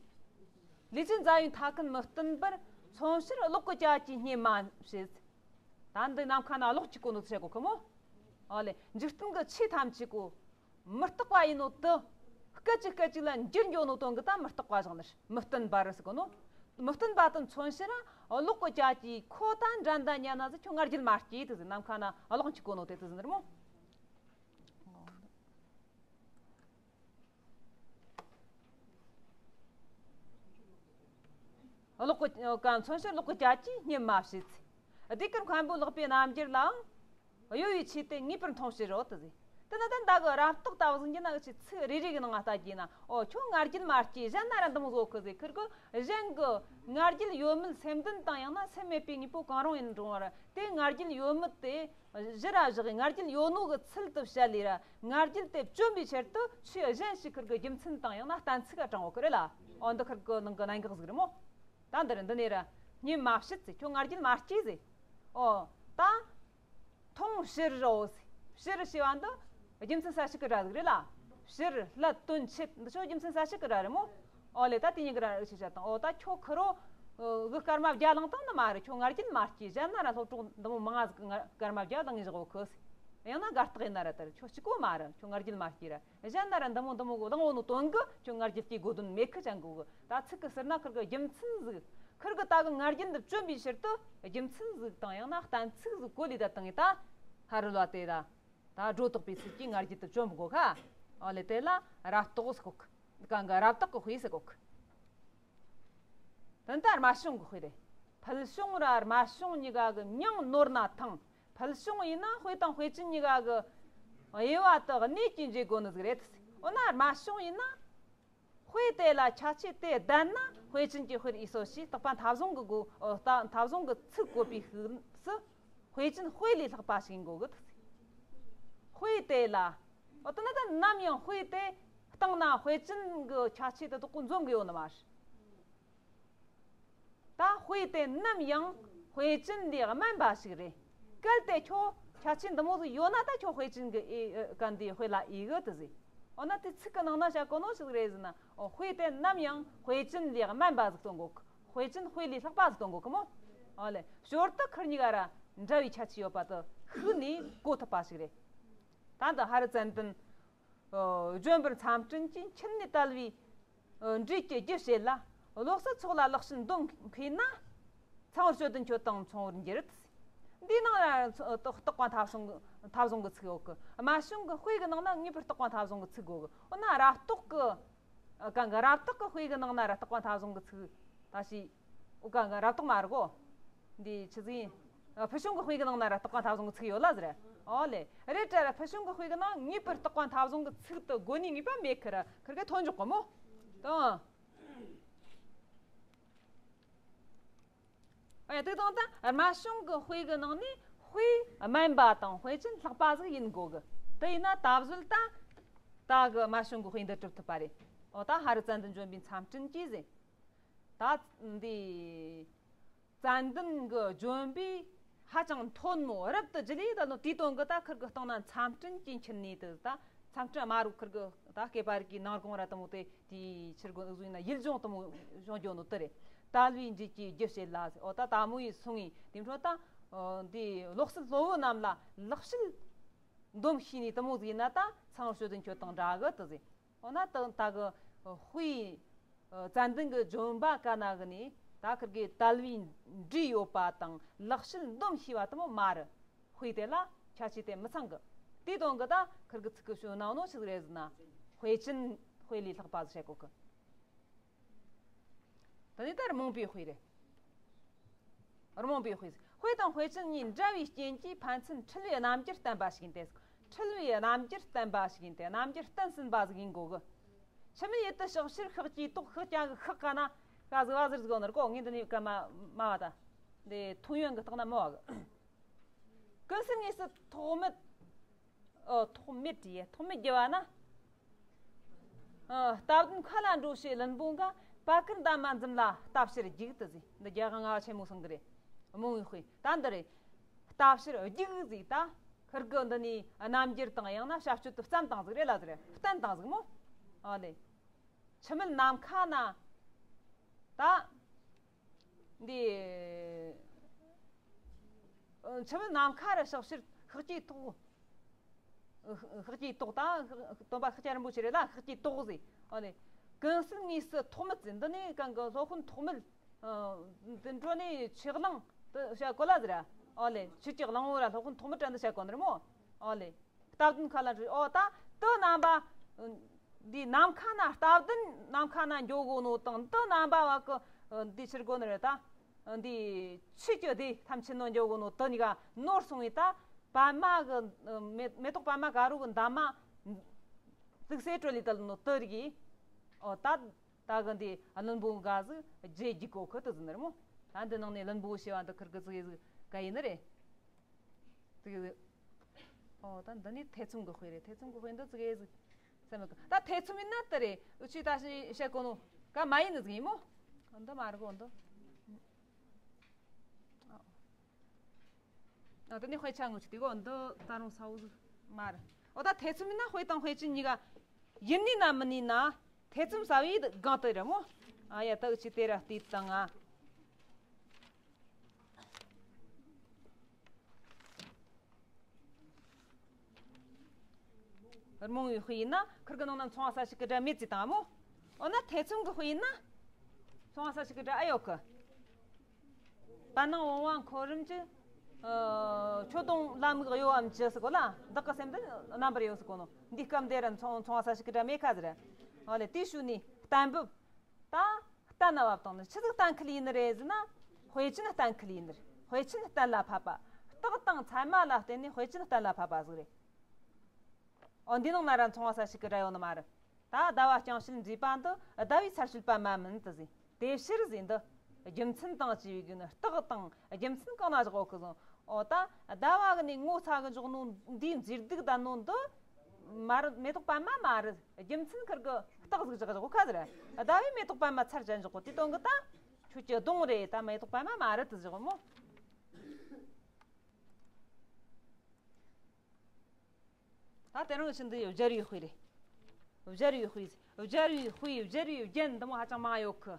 ལུས་ཅན་རྫ་ཡི་མཐའ་ཀུན་མི་བརྟན་པར། མཚོན་ཕྱིར་གློག་གི་བྱ་གྱིས་བསྙེན་མ་བྱེད། ད་འདི་ནམ་མཁའ་ན་གློག་གཅིག་གོ་ནོ་ཚེ་གོ་ཁི་མོ། ཨོ་ལེ། འཇིག་རྟེན་གྱི་ཆོས་ཐམས་ཅད་གོ། མི་རྟག་པ་ཡིན་ནོ་དུ། སྐད་ཅིག་སྐད་ཅིག་ལ་འགྱུར་འགྱོ་ནོ་དོན་གི་ད་མི་རྟག་པ་བཞག་ནི་མི་བརྟན་པ་རེད་ཟེར་གོ་ནོ། མི་བརྟན་པ་དུ་མཚོན་ཕྱིར་གློག་གི་བྱ་གྱིས་ཁོ་ད་འགྲན་ཟླ་ཉན་ན་ཟེར། ཁྱོད་ང་རྒྱལ་མ་སྐྱེས་དུ་ཟེར། ནམ་མཁའ་ན་གློག་འཁྱུག་གོ་ནོ་དེ་དུ་ཟེར་ནི་རེད་མོ། གློག་གི་ག་མཚོན་ཕྱིར་གློག་གི་བྱ་གྱིས་བསྙེན་མ་བྱེད་ཚེ། ཟློས་གར་མཁན་པོ་ལེགས་པའི་རྣམ་འགྱུར་ལའང་གཡོ་བའི་ཆོས་དེ་ངེས་པར་མཐོང་ཕྱིར་རོ་དུ་ཟེར། དེ་ན་ད་འདི་གི་རབ་རྟོག་ལྟ་བུ་ཟིག་ཡིན་ན་གི་ཆོས་ཚིག་རེ་རེ་གི་ནང་ང་ལྟ་རྒྱུ་ན། ཨོ་ཁྱོད་ང་རྒྱལ་མ་སྐྱེས། གཞན་ན་ར་འདི་མོ་བཟོ་གི་ཟེར། ཁིར་གི་གཞན་གི་ང་རྒྱལ་ཡོད་མེད་སེམས་ལྡན་དང་ཡང་ན་སེམས་མེད་པའི་དངོས་པོ་གང་རུང་ཡིན་རུང་བར། དེ་ང་རྒྱལ་ཡོད་མེད་དེ་གཞི་ར་བཞག་གི། ང་རྒྱལ་ཡོད་ནོ་གི་ཚུལ་དུ་བཤད་ལས་ར། ང་རྒྱལ་དེ་བཅོམ་པའི་ཕྱིར་དུ་ཆོས་གཞན་ཞིག་ཁིར་གི་རྒྱུ་མཚན་དང་ཡང་ན་གཏན་ཚིགས་ག་དྲངས་འོ་གི་རེད་ལ། ཨོ་འདི་ཁིར་གི་ནང་གི་གནད་འགག་ཟིག་རེད་མོ། ད་འདིར་འདི་ནས་ར་བསྙེན་མ་བྱེད་ཟེར། ཁྱོད་ང་རྒྱལ་མ་སྐྱེས་ཟེར། ཨོ་ད་མཐོང་ཕྱིར་རོ་ཟེར། ཕྱིར་ཞེས་པ་འདི་རྒྱུ་མཚན་གསལ་བྱེད་ཀྱི་སྒྲ་ཟིག་རེད་ལ། ཕྱིར་སླད་དོན་ཆེད་འདི་ཆོ་རྒྱུ་མཚན་གསལ་བྱེད་ཀྱི་སྒྲ་རེད་མོ། ཨོ་ལེ། ད་དེ་གཉིས་ཀྱི་ར་རིགས་ཤིག་བྱ་དང་། ཨོ་ད་ཁྱོད་ཁུ་རོ་གི་སྐར་མ་བརྒྱ་བླངས་བཏང་ནི་མ་རེད། ཁྱོད་ང་རྒྱལ་མ་སྐྱེས། གཞན་ན་ར་སློབ་གྲོགས་འདི་མོ་མང་ང་ཟིག་གི་སྐར་མ་བརྒྱ་བླངས་ངེས་བཞག་གོ་ཁུ་ཟེར། ཡང་ན་དགའ་རྟགས་ཡིན་ན་ར་ད་ར་ཁྱོད་གཅིག་པོ་མ་རེད། ཁྱོད་ང་རྒྱལ་མ་སྐྱེས་ར། གཞན་ན་ར་འདི་མོ་འདི་མོ་གི་བླངས་འོ་ནོ་དོན་གི་ཁྱོད་ང་རྒྱལ་སྐྱེ་དགོས་དོན་མེད་ཁི་ཅང་གོ་གི། ད་ཚིག་གི་ཟུར་ན་ཁིར་གི་རྒྱུ་མཚན་ཟིག་ཁིར་གི་ད་གི་ང་རྒྱལ་འདི་བཅོམ་པའི་ཕྱིར་དུ་རྒྱུ་མཚན་ཟིག་དང་ཡང་ན་གཏན་ཚིགས་ཟིག་གོ་ལས་ད་བཏང་ངེ་ད། ཧ་རུ་ལ་དེ་ད། ད་སྒྲོ་བཏགས་པའི་ཚུལ་གྱིས་ང་རྒྱལ་དུ་བཅོམ་དགོས་ཁ། ཨོ་ལེ། དེ་ལ་རབ་རྟོག་ཟེར་གོ་གི། གང་གི་རབ་རྟོག་གི་དཔེ་ཟེར་གོ་གི། དོན་དག་རྨད་བྱུང་གི་དཔེ་རེད། ཕུལ་བྱུང་ར་རྨད་བྱུང་གཉིས་ཀ་གི་མྱིང་ནོར་ན་ཐང་། ཕུལ་བྱུང་ཡིན་ན་དཔེ་དང་དཔེ་ཅན་གཉིས་ཀ་གི་དབྱེ་བ་དག་གནས་ཀྱིས་འབྱེད་དགོས་ནི་ཟིག་རེད། འོ་ན་རྨད་བྱུང་ཡིན་ན། དཔེ་དེ་ལ་ཁྱད་ཆོས་དེ་ལྡན་ན་དཔེ་ཅན་གྱི་དཔེར་ཡིས་སོ་ཞེས་རྟག་པ་མཐའ་བཟུང་གི་སྒོ། ཨོ་ད་མཐའ་བཟུང་གི་ཚིག་བཀོད་པའི་ཤུགས་སུ་དཔེ་ཅན་དཔེ་ལས་ལྷག་པ་ཞིག་ཡིན་དགོས་གི། དཔེ་དེ་ལ། ཨོ་དེ་ན་ད་ནམ་ཡང་དཔེ་དེ་སྟེང་ན་དཔེ་ཅན་གྱི་ཁྱད་ཆོས་དེ་དག་གོ་འཛོམས་གི་ཡོད་ནི་མ་རེད། ད་དཔེ་དེ་ནམ་ཡང་དཔེ་ཅན་ལས་དམན་པ་ཞིག་རེད། གལ་ཏེ་ཁྱོད་ཁྱད་ཆོས་འདི་མོ་ཟིག་ཡོད་ན་ད་ཁྱོད་དཔེ་ཅན་གྱི་ཨེ་ཨེ་ག་འདི་དཔེ་ལ་ཨེ་གི་དུ་ཟེར། འོ་ན་དེ་ཚིག་གི་ནང་ན་བཤད་གོ་ནོ་ཞིག་རེད་ཟེར་ན། ཨོ་དཔེ་དེ་ནམ་ཡང་དཔེ་ཅན་ལས་དམན་པ་ཟིག་སྟོན་གོ་གི། དཔེ་ཅན་དཔེ་ལས་ལྷག་པ་ཟིག་སྟོན་གོ་གི་མོ། ཨོ་ལེ། ཞོར་དུ་ཁིར་གཉིས་ཀ་ར་འདྲ་བའི་ཁྱད་ཆོས་ཡོད་པ་དུ་ཤུགས་ནས་གོ་ཐུབ་པ་ཞིག་རེད། ད་འདི་ཧ་རི་ཙན་དན། ཨོ་ལྗོན་པར་མཚམས་སྤྲིན་གྱིས་ཁྱིམ་ནས་དལ་བའི། ཨོ་འབྲས་ཀྱི་རྒྱུ་བྱེད་ལ། ལོག་ས་ཚོགས་ལ་ལེགས་བྱིན་འདོད་མཁས་ན། ཚངས་པར་སྤྱོད་དུ་འཁྱོད་དང་མཚུངས་པར་འགྱུར། འདིའི་ནང་ལ་རྟག་པ་མཐའ་བཟུང་གི་མཐའ་བཟུང་གི་ཚིག་ཡོད་གི། རྨད་བྱུང་གི་དཔེ་གི་ནང་ན་ངེས་པར་རྟག་པ་མཐའ་བཟུང་གི་ཚིག་དགོས་གི། འོ་ན་རབ་རྟོག་གི། གང་གི་རབ་རྟོག་གི་དཔེ་གི་ནང་ན་ར་རྟག་པ་མཐའ་བཟུང་གི་ཚིག་ད་ཞིག་ཨུ་ཀ་ང་རབ་རྟོག་མ་རེད་གོ། འདི་ཆི་ཟིག་ཡིན། ཨ། ཕུལ་བྱུང་གི་དཔེ་གི་ནང་ན་ར་རྟགས་པ་མཐའ་བཟུང་གི་ཚིག་ཡོད་ལ་ཟེར། ཨོ་ལེ། རེད་དྲ་ར་ཕུལ་བྱུང་གི་དཔེ་གི་ནང་ངེས་པར་རྟགས་པ་མཐའ་བཟུང་གི་ཚིག་དེ་དགོས་ནི་ངེས་པ་མེད་ཁི་ར་ཁིར་གེ་ཐོན་འཇོག་གི་མོ། དང་། ཨ་ཡ། དེ་དང་ད་རྨད་བྱུང་གི་དཔེ་གི་ནང་ནས་དཔེ་དམན་པ་དང་དཔེ་ཅན་ལྷག་པ་ཟིག་ཡིན་དགོས་གི། དེ་ཡིན་ན་ད་གཟོད་ད་ད་གི་རྨད་བྱུང་གི་དཔེ་འདི་གྲུབ་ཐུབ་པ་རེད། ཨོ། ད་ཧ་རི་ཙན་དན་ལྗོན་པའི་མཚམས་སྤྲིན་གྱིས་ཟེར། ད་འདི་ཙན་དན་གྱི་ལྗོན་པའི་ཧ་ཅང་མཐོན་མོ་རབ་ཏུ་ལྗི་ལི་ད་ལོ། དེའི་དོན་གྱི་ད་ཁིར་གི་སྟེང་ན་མཚམས་སྤྲིན་གྱི་འཁྱིལ་ནས་དེ་ད་མཚམས་སྤྲིན་དམར་རུ་ཁིར་གི་ད་སྐེད་པ་རིགས་ཀྱི་ནང་དགོང་ར་དེ་མོ་དེ་དེའི་ཕྱིར་གོ་འུ་ཟུ་ཡིན་ན་ཡིད་འབྱུང་དེ་མོ་བྱུང་རྒྱུ་ནོ་དེ་རེད། དལ་བུའི་འབྲས་ཀྱི་རྒྱུ་བྱེད་ལ་ཟེར། ཨོ། ད་དལ་མོ་ཡི་སོང་ངས་དེ་འཕྲོ་ད་འདི་ལོག་སྲིད་སློབ་བུ་རྣམས་ལ་ལེགས་བཤད་འདོམས་ཤེས་ནས་དེ་མོ་ཟིག་ཡིན་ན་ད་ཚངས་དཔྱོད་ལྡན་ཁྱོད་དང་འདྲ་གི་དེ་ཟེར། འོ་ན་ད་ད་གི་དཔེ་ཙན་དན་གྱི་ལྗོན་པ་ག་ན་གི་ནས་ད་ཁིར་གི་དལ་བུའི་འབྲས་ཡོད་པ་དང་ལེགས་བཤད་འདོམས་ཤེས་པ་དེ་མོ་མ་རེད། དཔེ་དེ་ལ་ཁྱད་ཆོས་དེ་མི་ཚང་གི། དེའི་དོན་གི་ད་ཁིར་གི་ཚིག་གི་ཞུ་ནང་ནོ་ཆི་ཟིག་རེད་ཟེར་ན། དཔེ་ཅན་དཔེ་ལས་ལྷག་པ་ཟིག་བཤད་གོ་གི། ད་ནི་ད་རྨོངས་པའི་དཔེ་རེད། རྨོངས་པའི་དཔེ། དཔེ་དང་དཔེ་ཅན་གཉིས་འདྲ་བའི་རྐྱེན་གྱིས་ཕན་ཚུན་འཁྲིལ་བའི་རྣམ་འགྱུར་བསྟན་པ་ཞིག་ཡིན་ཏེ། འཁྲིལ་བའི་རྣམ་འགྱུར་བསྟན་པ་ཞིག་ཡིན་ཏེ། རྣམ་འགྱུར་བསྟན་ཟིན་པ་ཟིག་ཡིན་དགོས་གི། འཆི་མེད་ཡུལ་དུ་གཤེགས་ཕྱིར་ཤཱཀྱའི་ཏོག། ཤཱཀྱ་གི་ཤཱཀ་ག་ན་ག་ཟིག་བ་ཟིག་ཟིག་ཡོད་ནི་རེད་གོ། ངས་འདི་ནས་ག་མ་མ་བ་ད། འདི་ཐུང་ཡོན་གི་རྟགས་ན་མི་བ་གི། ཀུན་གསལ་དངོས་སུ་ཐོགས་མེད། ཨོ། ཐོགས་མེད་དེ་ཐོགས་མེད་རྒྱུ་བ་ན། ཨ། རྟ་བདུན་མཁའ་ལ་འགྲོ་ཞེས་བླུན་པོ་འགའ། བར་བསྐུར་འདབ་མ་འཛུམ་ལ་ལྟ་ཕྱིར་རྒྱུག་དེ་ཟེར། འདི་རྒྱ་གར་ང་བ་ཆེན་མོ་སང་གི་རེད། རྨོངས་པའི་དཔེ་ད་འདི་རེད། ལྟ་ཕྱིར་རྒྱུག་ཟེར་ད། ཁིར་གི་འདི་ནས་རྣམ་འགྱུར་དང་ཡང་ན་བྱ་སྤྱོད་དུ་བརྩམས་བཏང་ཟིག་རེད་ལ་ཟེར། བསྟན་བཏང་ཟིག་མོ། ཨ་ལེ། འཆི་མེད་ནམ་མཁའ་ན། ད། འདི། ཨ། འཆི་མེད་ནམ་མཁའ་རུ་གཤེགས་ཕྱིར་ཤཱཀྱའི་ཏོག། ཤཱཀྱའི་ཏོག་དང་། སྟོན་པ་ཤཱཀྱ་རིན་པོ་ཆེ་རེད་ལ། ཤཱཀྱའི་ཏོག་ཟེར། ཨོ་ལེ། ཀུན་གསལ་དངོས་སུ་ཐོགས་མེད་ཟེར། འདི་ནས་གང་གི་སློབ་དཔོན་ཐོགས་མེད། ཨ། འདི་འཕྲོ་ནས་ཆོས་གླིང་དུ་བྱ་གོ་ལ་ཟེར། ཨོ་ལེ། ཆོས་ཀྱི་གླིང་བུ་ར་སློབ་དཔོན་ཐོགས་མེད་དྲན་དུ་བྱ་གོ་ནི་རེད་མོ། ཨོ་ལེ། རྟ་བདུན་མཁའ་ལ་འགྲོ། ཨོ་ད་དེ་རྣམ་པ། འདི་ནམ་མཁའ་ན་རྟ་བདུན་ནམ་མཁའ་ན་འགྲོ་གོ་ནོ་དང་དེ་རྣམ་པ་བ་གི་འདི་ཕྱིར་གོ་ནི་རེད་ད། འདི་ཆོས་ཀྱི་སྡེ་ཐམས་ཅད་ནང་འགྲོ་གོ་ནོ་དེ་གཉིས་ཀ་ནོར་སོང་བས་ད། པདྨ་གི་མེ་མེ་ཏོག་པདྨ་དཀར་པོ་གི་འདབ་མ་བཙུགས་སེ་གྲོལ་ལེ་དལ་ནོ་དེ་རིགས། ཨོ་ད་ད་གི་འདི་བླུན་པོ་འགའ་ཟིག་རྗེས་རྒྱུག་གོ་ཁི་དེ་ཟིག་ནི་རེད་མོ། ད་འདི་ནང་ནས་བླུན་པོ་ཞེས་པ་འདི་ཁིར་གི་ཟིག་ཟིག་ག་ཡིན་ནི་རེད། དེ་གི། ཨོ་ད་འདི་ནི་ཐེ་ཚོམ་གི་དཔེ་རེད། ཐེ་ཚོམ་གི་དཔེ་འདི་ཙི་གེ་ཟིག་སེམས་མི་དགའ། ད་ཐེ་ཚོམ་ཡིན་ན་དེ་རེད། འུ་ཆོས་ད་ཞིག་བཤད་གོ་ནོ་ག་མ་ཡིན་ནི་ཟིག་ཡིན་མོ། འདི་མ་རེད་གོ་འདི། ཨ། འདི་ནི་དཔེ་ཆ་ངོ་ཆུ་དེ་གོ་འདི་ད་རུང་ས་བོ་ཟིག་མ་རེད། ཨོ་ད་ཐེ་ཚོམ་ཡིན་ན་དཔེ་དང་དཔེ་ཅན་གཉིས་ཀ་ཡིན་ནི་ན་མིན་ནི་ན། ཐེ་ཚོམ་ཟ་བའི་སྒང་དེ་རེད་མོ། ཨ་ཡ། ད་འུ་ཆོས་དེ་ར་བལྟས་དང་ང་། རྨོངས་པའི་དཔེ་ཡིན་ན་ཁིར་གི་ནང་ན་མཚུངས་པ་གསལ་བྱེད་ཀྱི་སྒྲ་མེད་ཅེས་དང་མོ། འོ་ན་ཐེ་ཚོམ་གྱི་དཔེ་ཡིན་ན་མཚུངས་པ་གསལ་བྱེད་ཀྱི་སྒྲ་ཨེ་ཡོད་གི། པ་ནང་བུང་བ་འཁོར་རིམ་གྱི། ཨ། ཁྱོད་གདོང་ལ་མིག་གཡོ་བའམ་ཅི་ཟེར་གོ་ལ། བདག་གི་སེམས་འདི་རྣམ་པར་གཡོ་ཟེར་གོ་ནོ། འདིའི་སྐབས་འདིར་མཚུངས་མཚུངས་པ་གསལ་བྱེད་ཀྱི་སྒྲ་མེད་ཁ་ཟེར། འོ་ལེ། དེའི་ཤུལ་ནས་གཏན་འབེབས། ད་གཏན་ལ་བབ་བཏང་ནི་ཆི་ཟིག་གཏན་འཁེལ་ཡིན་ནི་རེད་ཟེར་ན། དཔེ་ཅན་གཏན་འཁེལ་ཡིན་ནི་རེད། དཔེ་ཅན་གཏན་ལ་ཕབ་པ། རྟགས་དང་ཚད་མ་ལ་བརྟེན་ནས་དཔེ་ཅན་གཏན་ལ་ཕབ་པ་ཟིག་རེད། འོ་འདི་ནང་ན་ར་མཚུངས་པ་གསལ་བྱེད་ཀྱི་སྒྲ་ཡོད་ནི་མ་རེད། ད་ཟླ་བ་རྐྱང་ཕྱེད་མཛེས་པ་འདི་ཟླ་བའི་ཚར་གཅོད་པ་མ་མིན་དུ་ཟེར། དེ་ཕྱིར་ཟེར་འདི། རྒྱུ་མཚན་དང་བཅས་པའི་གི་ནི་རྟགས་དང་རྒྱུ་མཚན་གང་ན་བཞག་ཡོད་གི་ཟེར། འོ་ད་ཟླ་བ་གི་ནི་ངོ་ཚ་གི་འཇོག་ནོ་འདིའི་མཛེས་སྡུག་ལྡན་ནོ་འདི། མ་རེད། མེ་ཏོག་པདྨ་མ་རེད། རྒྱུ་མཚན་ཁིར་གི་རྟགས་ཟིག་བཞག་བཞག་ཁ་ཟེར། ཟླ་བའི་མེ་ཏོག་པདྨ་ཚར་ཅན་བཞག་གོ། དེ་དོན་གི་ད་ཁྱོད་ཀྱི་གདོང་རེད། ད་མེ་ཏོག་པདྨ་མ་རེད་དུ་བཞག་མོ། ད་དེ་རིང་ཕྱིན་འདི་སྦྱར་བའི་དཔེ་རེད། སྦྱར་བའི་དཔེ། སྦྱར་བའི་དཔེ། སྦྱར་བའི་རྒྱན་འདི་མོ་ཧ་ཅང་མང་ཡོད་གི།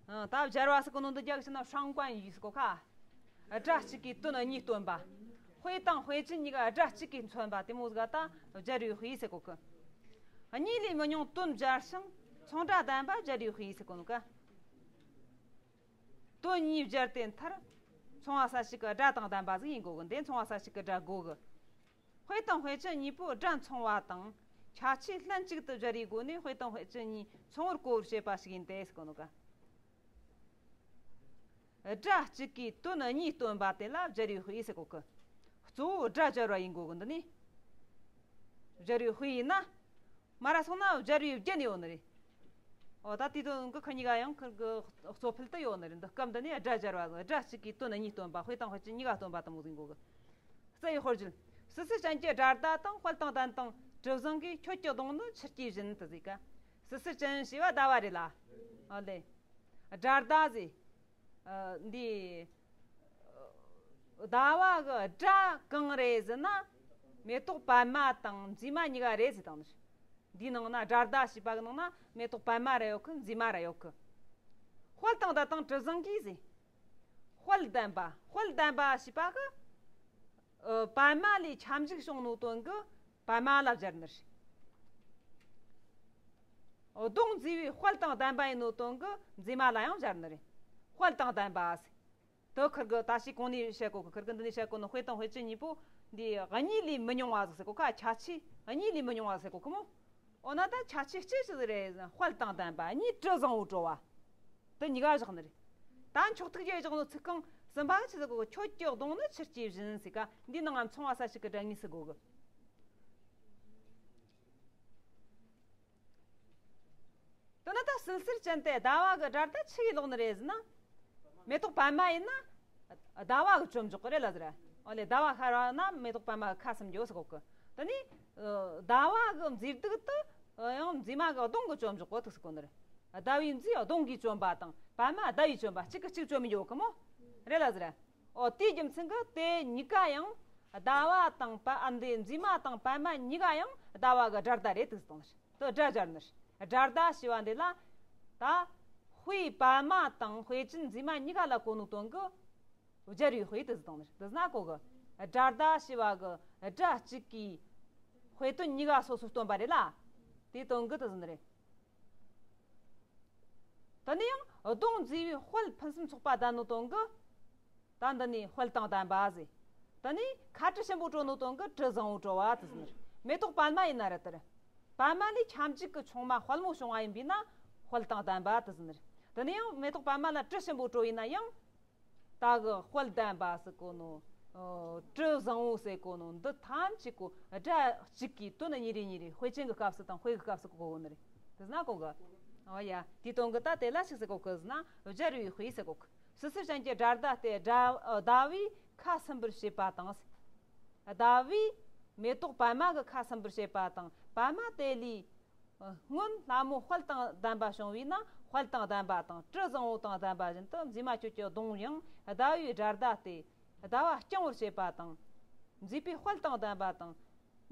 ཨ། ད་སྦྱར་བ་ཟེར་གོ་ནོ་འདི་རྒྱ་གི་ཕྱིན་ན་双关语ཟེར་གོ་ཁ། སྒྲ་གཅིག་གིས་དོན་གཉིས་སྟོན་པ། དཔེ་དང་དཔེ་ཅན་གཉིས་ཀ་སྒྲ་གཅིག་གིས་མཚོན་པ་དེ་མོ་ཟིག་ད་སྦྱར་བའི་དཔེ་ཟེར་གོ་གི། གཉིས་ལས་མི་ཉུང་དོན་སྦྱར་ཞིང་མཚུངས་སྒྲ་ལྡན་པ་སྦྱར་བའི་དཔེ་ཟེར་གོ་ནོ་ཀ། དོན་གཉིས་སྦྱར་ཏེ་མཐར། མཚུངས་པ་གསལ་བྱེད་ཀྱི་སྒྲ་དང་ལྡན་པ་ཟིག་ཡིན་དགོས་གི། འདི་མཚུངས་པ་གསལ་བྱེད་ཀྱི་སྒྲ་དགོས་གི། དཔེ་དང་དཔེ་ཅན་གཉིས་པོའི་སྒྲ་མཚུངས་པ་དང་ཁྱད་ཆོས་ལྷན་ཅིག་ཏུ་སྦྱར་བའི་སྒོ་ནས་དཔེ་དང་དཔེ་ཅན་གཉིས་མཚུངས་པར་གོ་བར་བྱེད་པ་ཞིག་ཡིན་ཏེ་ཟེར་གོ་ནོ་ཀ། སྒྲ་གཅིག་གིས་དོན་གཉིས་སྟོན་པ་དེ་ལ་སྦྱར་བའི་དཔེ་ཟེར་གོ་གི། གཙོ་བོ་སྒྲ་སྦྱར་བ་ཡིན་དགོས་གི། འདི་ནི་སྦྱར་བའི་དཔེ་ཡིན་ན། མ་ར་སོང་ན་སྦྱར་བའི་རྒྱན་ཡོད་ནི་རེད། འོ་ད་དེའི་དོན་གི་ཁ་གཉིས་ཀ་ཡང་ཁུར་གི་གཙོ་ཕལ་དུ་ཡོད་ནི་རེད། འདི་སྐབས་འདི་ནི་སྒྲ་སྦྱར་བ་གི། སྒྲ་གཅིག་གིས་དོན་གཉིས་སྟོན་པ། དཔེ་དང་དཔེ་ཅན་གཉིས་ཀ་སྟོན་པ་དང་པོ་ཟིན་གོ་གི། རྩ་བའི་དཔེར་བརྗོད། སི་སི་ཅན་གྱི་སྒྲ་བརྡ་དང་དཔལ་དང་ལྡན་དང་། གྲུ་གཟིངས་ཀྱི་ཁྱོད་ཀྱི་གདོང་ནི་ཆུ་སྐྱེས་བཞིན་དུ་ཟེར་ག། སི་སི་ཅན་ཞེས་པ་ཟླ་བ་རེད་ལ། ཨ་ལེ། སྒྲ་བརྡ་ཟེར། ཨ། འདི་ཟླ་བ་གི་སྒྲ་གང་རེད་ཟེར་ན། མེ་ཏོག་པད་མ་དང་མཛེས་མ་གཉིས་ཀ་རེད་ཟེར་དང་ནི། འདིའི་ནང་ན་སྒྲ་བརྡ་ཞེས་པ་གི་ནང་ན་མེ་ཏོག་པད་མ་ར་ཡོད་གི། མཛེས་མ་ར་ཡོད་གི། དཔལ་དང་ལྡན་དང་གྲུ་གཟིངས་ཀྱི་ཟེར། དཔལ་ལྡན་པ། དཔལ་ལྡན་པ་ཞེས་པ་གི། ཨ། པད་མ་ལས་ཁྱབ་འཇུག་བྱུང་ནོ་དོན་གི་པད་མ་ལ་སྦྱར་ནི་རེད། གདོང་མཛེས་པའི་དཔལ་དང་ལྡན་པ་ཡིན་ནོ་དོན་གི་མཛེས་མ་ལ་ཡང་སྦྱར་ནི་རེད། དཔལ་དང་ལྡན་པ་ཟེར། དེ་ཁུར་གི་ད་ཅི་གོང་ནས་བཤད་གོ་གི། ཁུར་གི་འདི་ནས་བཤད་གོ་ནོ་དཔེ་དང་དཔེ་ཅན་གཉིས་པོ་འདི་གཉིས་ལས་མི་ཉུང་བ་ཟིག་ཟེར་གོ་ཁ། ཁྱད་ཆོས་གཉིས་ལས་མི་ཉུང་བ་ཟེར་གོ་གི་མོ། འོ་ན་ད་ཁྱད་ཆོས་ཅི་ཞིག་རེད། དཔལ་དང་ལྡན་པ་གཉིས། གྲུ་བཟང་བོ་བྲོ་བ། དེ་གཉིས་ཀ་བཞག་ནི་རེད། ད་མཆོག་ཐུགས་རྗེ་བཞག་ནོ་ཚིག་རྐང་གསུམ་པ་ཆི་ཟེར་གོ། ཁྱོད་ཀྱི་གདོང་ནི་ཆུ་སྐྱེས་བཞིན་ཟེར་ག། འདི་ནང་ང་མཚུངས་པ་གསལ་བྱེད་ཀྱི་སྒྲ་གཉིས་ཟེར་གོ་གི། དེ་ནི་ད་སི་སི་ཅན་དེ་ཟླ་བ་གི་སྒྲ་བརྡ་ཆི་གི་ལོག་ནི་རེད་ཟེར་ན། མེ་ཏོག་པད་མ་ཡིན་ན་ཟླ་བ་གི་བཅོམ་འཇོག་གི་རེད་ལ་ཟེར། ཨོ་ལེ། ཟླ་བ་ཤར་བ་ན་མེ་ཏོག་པད་མ་གི་ཁ་ཟུམ་འགྱོ་ཟེར་གོ་གི། དེ་ནི་ཟླ་བ་གི་མཛེས་སྡུག་དེ་ཡང་མཛེས་མ་གི་གདོང་གི་བཅོམ་འཇོག་གོ་ཐུག་ཟེར་གོ་ནི་རེད། ཟླ་བའི་མཛེས་གདོང་གིས་བཅོམ་པ་དང་པད་མ་ཟླ་བས་བཅོམ་པ་གཅིག་གིས་གཅིག་བཅོམ་མི་འཇོག་གི་མོ། རེད་ལ་ཟེར། ཨོ། དེའི་རྒྱུ་མཚན་གི་དེ་གཉིས་ཀ་ཡང་ཟླ་བ་དང་པ། ཨ། འདི་མཛེས་མ་དང་པད་མ་གཉིས་ཀ་ཡང་ཟླ་བ་གི་སྒྲ་བརྡ་རེད་དུ་གཏོང་ནི་རེད། དེ་སྒྲ་སྦྱར་ནི་རེད། སྒྲ་བརྡ་ཞེས་པ་འདི་ལ་ད་དཔེ་པད་མ་དང་དཔེ་ཅན་མཛེས་མ་གཉིས་ཀ་ལ་གོ་ནོ་དོན་གི་སྦྱར་བའི་དཔེ་དུ་གཏོང་ནི་རེད། དེ་ན་གོ་གི། སྒྲ་བརྡ་ཞེས་པ་གི་སྒྲ་གཅིག་གིས་དཔེ་དོན་གཉིས་ཀ་སོ་སོ་སྟོན་པ་རེད་ལ། དེ་དོན་གི་དེ་ཟེར་ནི་རེད། དེ་ནས་ཡང་གདོང་མཛེས་པའི་དཔལ་ཕུན་སུམ་ཚོགས་པ་ལྡན་ནོ་དོན་གི། ད་འདི་ནི་དཔལ་དང་ལྡན་པ་ཟེར། དེ་ནས་ཁ་གྲུ་ཞིམ་པོ་བྲོ་ནོ་དོན་གི་གྲུ་བཟང་བོ་བྲོ་བ་དེ་ཟེར་ནི་རེད། མེ་ཏོག་པད་མ་ཡིན་ན་ར་དེར། པད་མ་ལས་ཁྱབ་འཇུག་གི་ཆུང་མ་དཔལ་མོ་བྱུང་བ་ཡིན་པས་ན་དཔལ་དང་ལྡན་པ་དེ་ཟེར་ནི་རེད། དེ་ནས་ཡང་མེ་ཏོག་པད་མ་ལ་གྲུ་ཞིམ་པོ་བྲོ་ཡིན་ན་ཡང་། ད་གི་དཔལ་ལྡན་པ་ཟེར་གོ་ནོ། ཨོ། གྲུ་བཟང་བོ་ཟེར་གོ་ནོ་འདི་ཐམས་ཅད་གོ་སྒྲ་གཅིག་གིས་དོན་གཉིས་རེ་གཉིས་རེ། དཔེ་ཅན་གྱི་སྐབས་སུ་དང་དཔེ་གི་སྐབས་སུ་གོ་གོ་ནི་རེད། དེ་ན་གོ་གི། ཨོ་ཡ། དེའི་དོན་གི་ད་དེ་ལ་ཆི་ཟེར་གོ་གི་ཟེར་ན་སྦྱར་བའི་དཔེ་ཟེར་གོ་གི། སི་སི་ཅན་གྱི་སྒྲ་བརྡ་དེ་ཟླ། ཟླ་བས་ཁ་ཟུམ་པར་བྱེད་པ་དང་། ཟླ་བས་མེ་ཏོག་པད་མ་གི་ཁ་ཟུམ་པར་བྱེད་པ་དང་། པད་མ་དེ་ལས་སྔོན་ལྷ་མོ་དཔལ་དང་ལྡན་པ་བྱུང་བས་ན་དཔལ་དང་ལྡན་པ་དང་། གྲུ་བཟང་བོ་དང་ལྡན་པ་བཞིན་དུ་མཛེས་མ་ཁྱོད་ཀྱི་གདོང་ཡང་ཟླ་བའི་སྒྲ་བརྡ་སྟེ་ཟླ་བ་སྐྱང་བར་བྱེད་པ་དང་། མཛེས་པའི་དཔལ་དང་ལྡན་པ་དང་།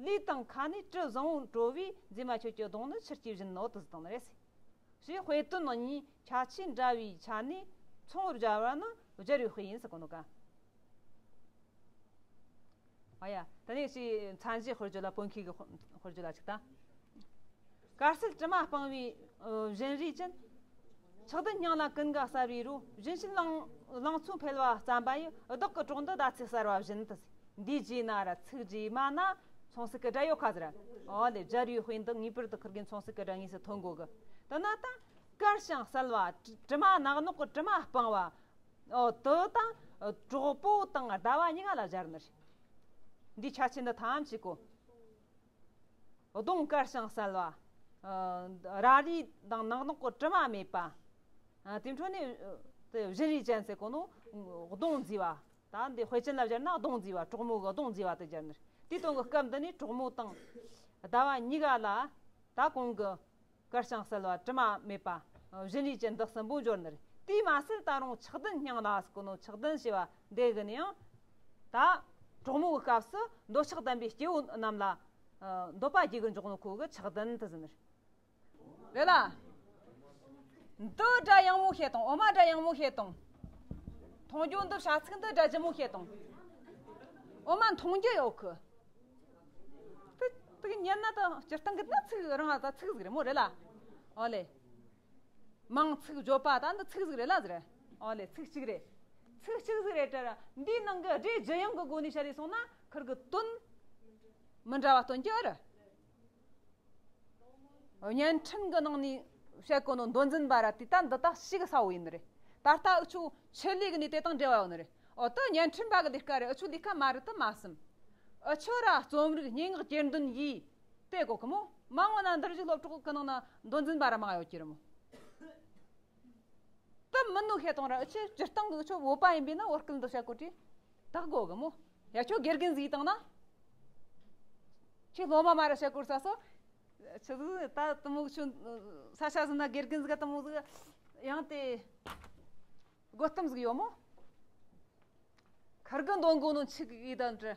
ལུས་དང་ཁ་ནི་གྲུ་བཟང་བོ་བྲོ་བས་མཛེས་མ་ཁྱོད་ཀྱི་གདོང་ནི་ཆུ་སྐྱེས་བཞིན་ནོ་དུ་དང་ནི་རེད། ཞེས་དཔེ་དོན་གཉིས་ཁྱད་ཆོས་འདྲ་བའི་ཆ་ནས་མཚུངས་པར་སྦྱར་བ་ནི་སྦྱར་བའི་དཔེ་ཡིན་ཟེར་གོ་ནོ་ག། ཨ་ཡ། དེ་ནས་ཞེས་མཚན་གཞི་དཔེར་བརྗོད་ལ། དཔེ་མཁས་ཀྱི་དཔེར་བརྗོད་ལ་ཅིག་ལྟ། དཀར་གསལ་དྲི་མ་སྤངས་པའི་བཞིན་རས་ཅན། ཆགས་ལྡན་སྙིང་ལ་ཀུན་དགའ་གསལ་བའི་རོ། བཞིན་གཤེགས་ལང་ལང་ཚོ་འཕེལ་བ་བརྩམས་པ་ཡི། བདག་གི་གྲོགས་འདི་ཟླ་ཚེས་གསལ་བ་བཞིན་དུ། འདིའི་རྗེས་ན་ར་ཚིག་རྗེས་མ་ན་མཚུངས་གསལ་གྱི་སྒྲ་ཡོད་ཁ་ཟེར། ཨོ་ལེ། སྦྱར་བའི་དཔེ་འདི་ངེས་པར་དུ་ཁུར་གི་མཚུངས་གསལ་གྱི་སྒྲ་དངོས་སུ་ཐོན་དགོས་གི། དེ་ན་ད་དཀར་ཞིང་གསལ་བ། དྲི་མ་ནག་ནོག་གི་དྲི་མ་སྤངས་པ། ཨོ། དེ་དང་གྲོགས་པོ་དང་ཟླ་བ་གཉིས་ཀ་ལ་སྦྱར་ནི་རེད། འདིའི་ཁྱད་ཆོས་འདི་ཐམས་ཅད་གོ། གདོང་དཀར་ཞིང་གསལ་བ། ཨ། ར་རི་དང་ནག་ནོག་གི་དྲི་མ་མེད་པ། ཨ། དེ་འཕྲོ་ནས་དེ་བཞིན་རས་ཅན་ཟེར་གོ་ནོ་གདོང་མཛེས་པ། ད་འདི་དཔེ་ཅན་ལ་སྦྱར་ན་གདོང་མཛེས་པ། གྲོགས་མོ་གི་གདོང་མཛེས་པ་དེ་སྦྱར་ནི་རེད། དེའི་དོན་གི་སྐབས་འདི་ནས་གྲོགས་མོ་དང་ཟླ་བ་གཉིས་ཀ་ལ་ད་གོང་གི་དཀར་ཞིང་གསལ་བ། དྲི་མ་མེད་པ། བཞིན་རས་ཅན་འདི་གསུམ་པོ་འབྱོར་ནི་རེད། དེས་མ་ཟད་ད་རུང་ཆགས་ལྡན་སྙིང་ལ་ཟེར་གོ་ནོ་ཆགས་ལྡན་ཞེས་པ་འདི་གི་ནི་ཡང་ད་གྲོགས་མོ་གི་སྐབས་སུ་འདོད་ཆགས་ལྡན་པའི་སྐྱེ་བོ་རྣམས་ལ་འདོད་པ་རྒྱས་ཀྱི་འཇོག་ནོ་ཁོ་གི་ཆགས་ལྡན་དུ་ཟེར་ནི་རེད། རེད་ལ། འདི་སྒྲ་ཡང་མོ་ཤེས་དང་། འོ་མ་སྒྲ་ཡང་མོ་ཤེས་དང་། མཐོང་རྒྱུ་འདི་བྱ་ཚིག་འདི་སྒྲ་ལྗིད་མོ་ཤེས་དང་། འོ་མ་མཐོང་རྒྱུ་ཡོད་གི། དེ་དེ་ཉན་ན་ད་སྤྱིར་བཏང་གི་ན་ཚིག་རང་ད་ཚིག་ཟིག་རེད་མོ། རེད་ལ། ཨོ་ལེ། མང་ཚིག་བརྗོད་པ་ད་འདི་ཚིག་ཟིག་རེད་ལ་ཟེར། ཨོ་ལེ། ཚིག་གཅིག་རེད། ཚིག་གཅིག་ཟིག་རེད་དྲ། འདིའི་ནང་གི་སྒྲའི་ལྗིད་ཡང་གི་སྒོ་ནས་བཤད་རེ་སོང་ན་ཁུར་གི་དོན་མི་འདྲ་བ་སྟོན་གྱི་ཨ་རེད། བརྙན་འཕྲིན་གི་ནང་ནས་བཤད་གོ་ནོ་མདོ་འཛིན་པ་ར་དེ་ད་འདི་ད་ཞིག་གི་ས་བོ་ཡིན་ནི་རེད། ད་ལྟ་འུ་ཆོ་ཆེད་ལས་གི་ནི་དེ་དང་འབྲེལ་བ་ཡོད་ནི་རེད། འོ་ད་བརྙན་འཕྲིན་པ་གི་ལས་ཀ་རེད། འུ་ཆོ་ལས་ཀ་མ་རེད་དུ་མ་བསམ། འུ་ཆོ་ར་རྩོམ་རིག་སྙན་ངག་གྱེར་འདོན་ཡིས་དེ་གོ་གི་མོ། མ་འོངས་ན་འདིར་བཞུགས་སློབ་གྲོགས་གི་ནང་ན་མདོ་འཛིན་པ་ར་མང་ཡོད་ཀྱི་རེད་མོ། དུ་མི་ནུ་ཤེས་དང་ར་འུ་ཆོ་སྤྱིར་བཏང་གི་འུ་ཆོ་བོད་པ་ཡིན་པས་ན་བོད་སྐད་འདི་བཤད་གོ་དྲི་དག་གོ་གི་མོ། ཡ་ཁྱོད་དགེ་རྒན་ཟིག་བཏང་ན། ཁྱོད་སློབ་མ་མ་ར་བཤད་གོ་ས་སོ། ཆི་ཟིག་ད་དུ་མོ་ཆུ་ས་ཆ་ཟིན་ན་དགེ་རྒན་ཟིག་ག་དུ་མོ་ཟིག་ཡང་དེ་དགོད་གཏམ་ཟིག་ཡོད་མོ། ཁར་གི་འདོན་གོ་ནོ་ཆི་གི་དང་འདྲ།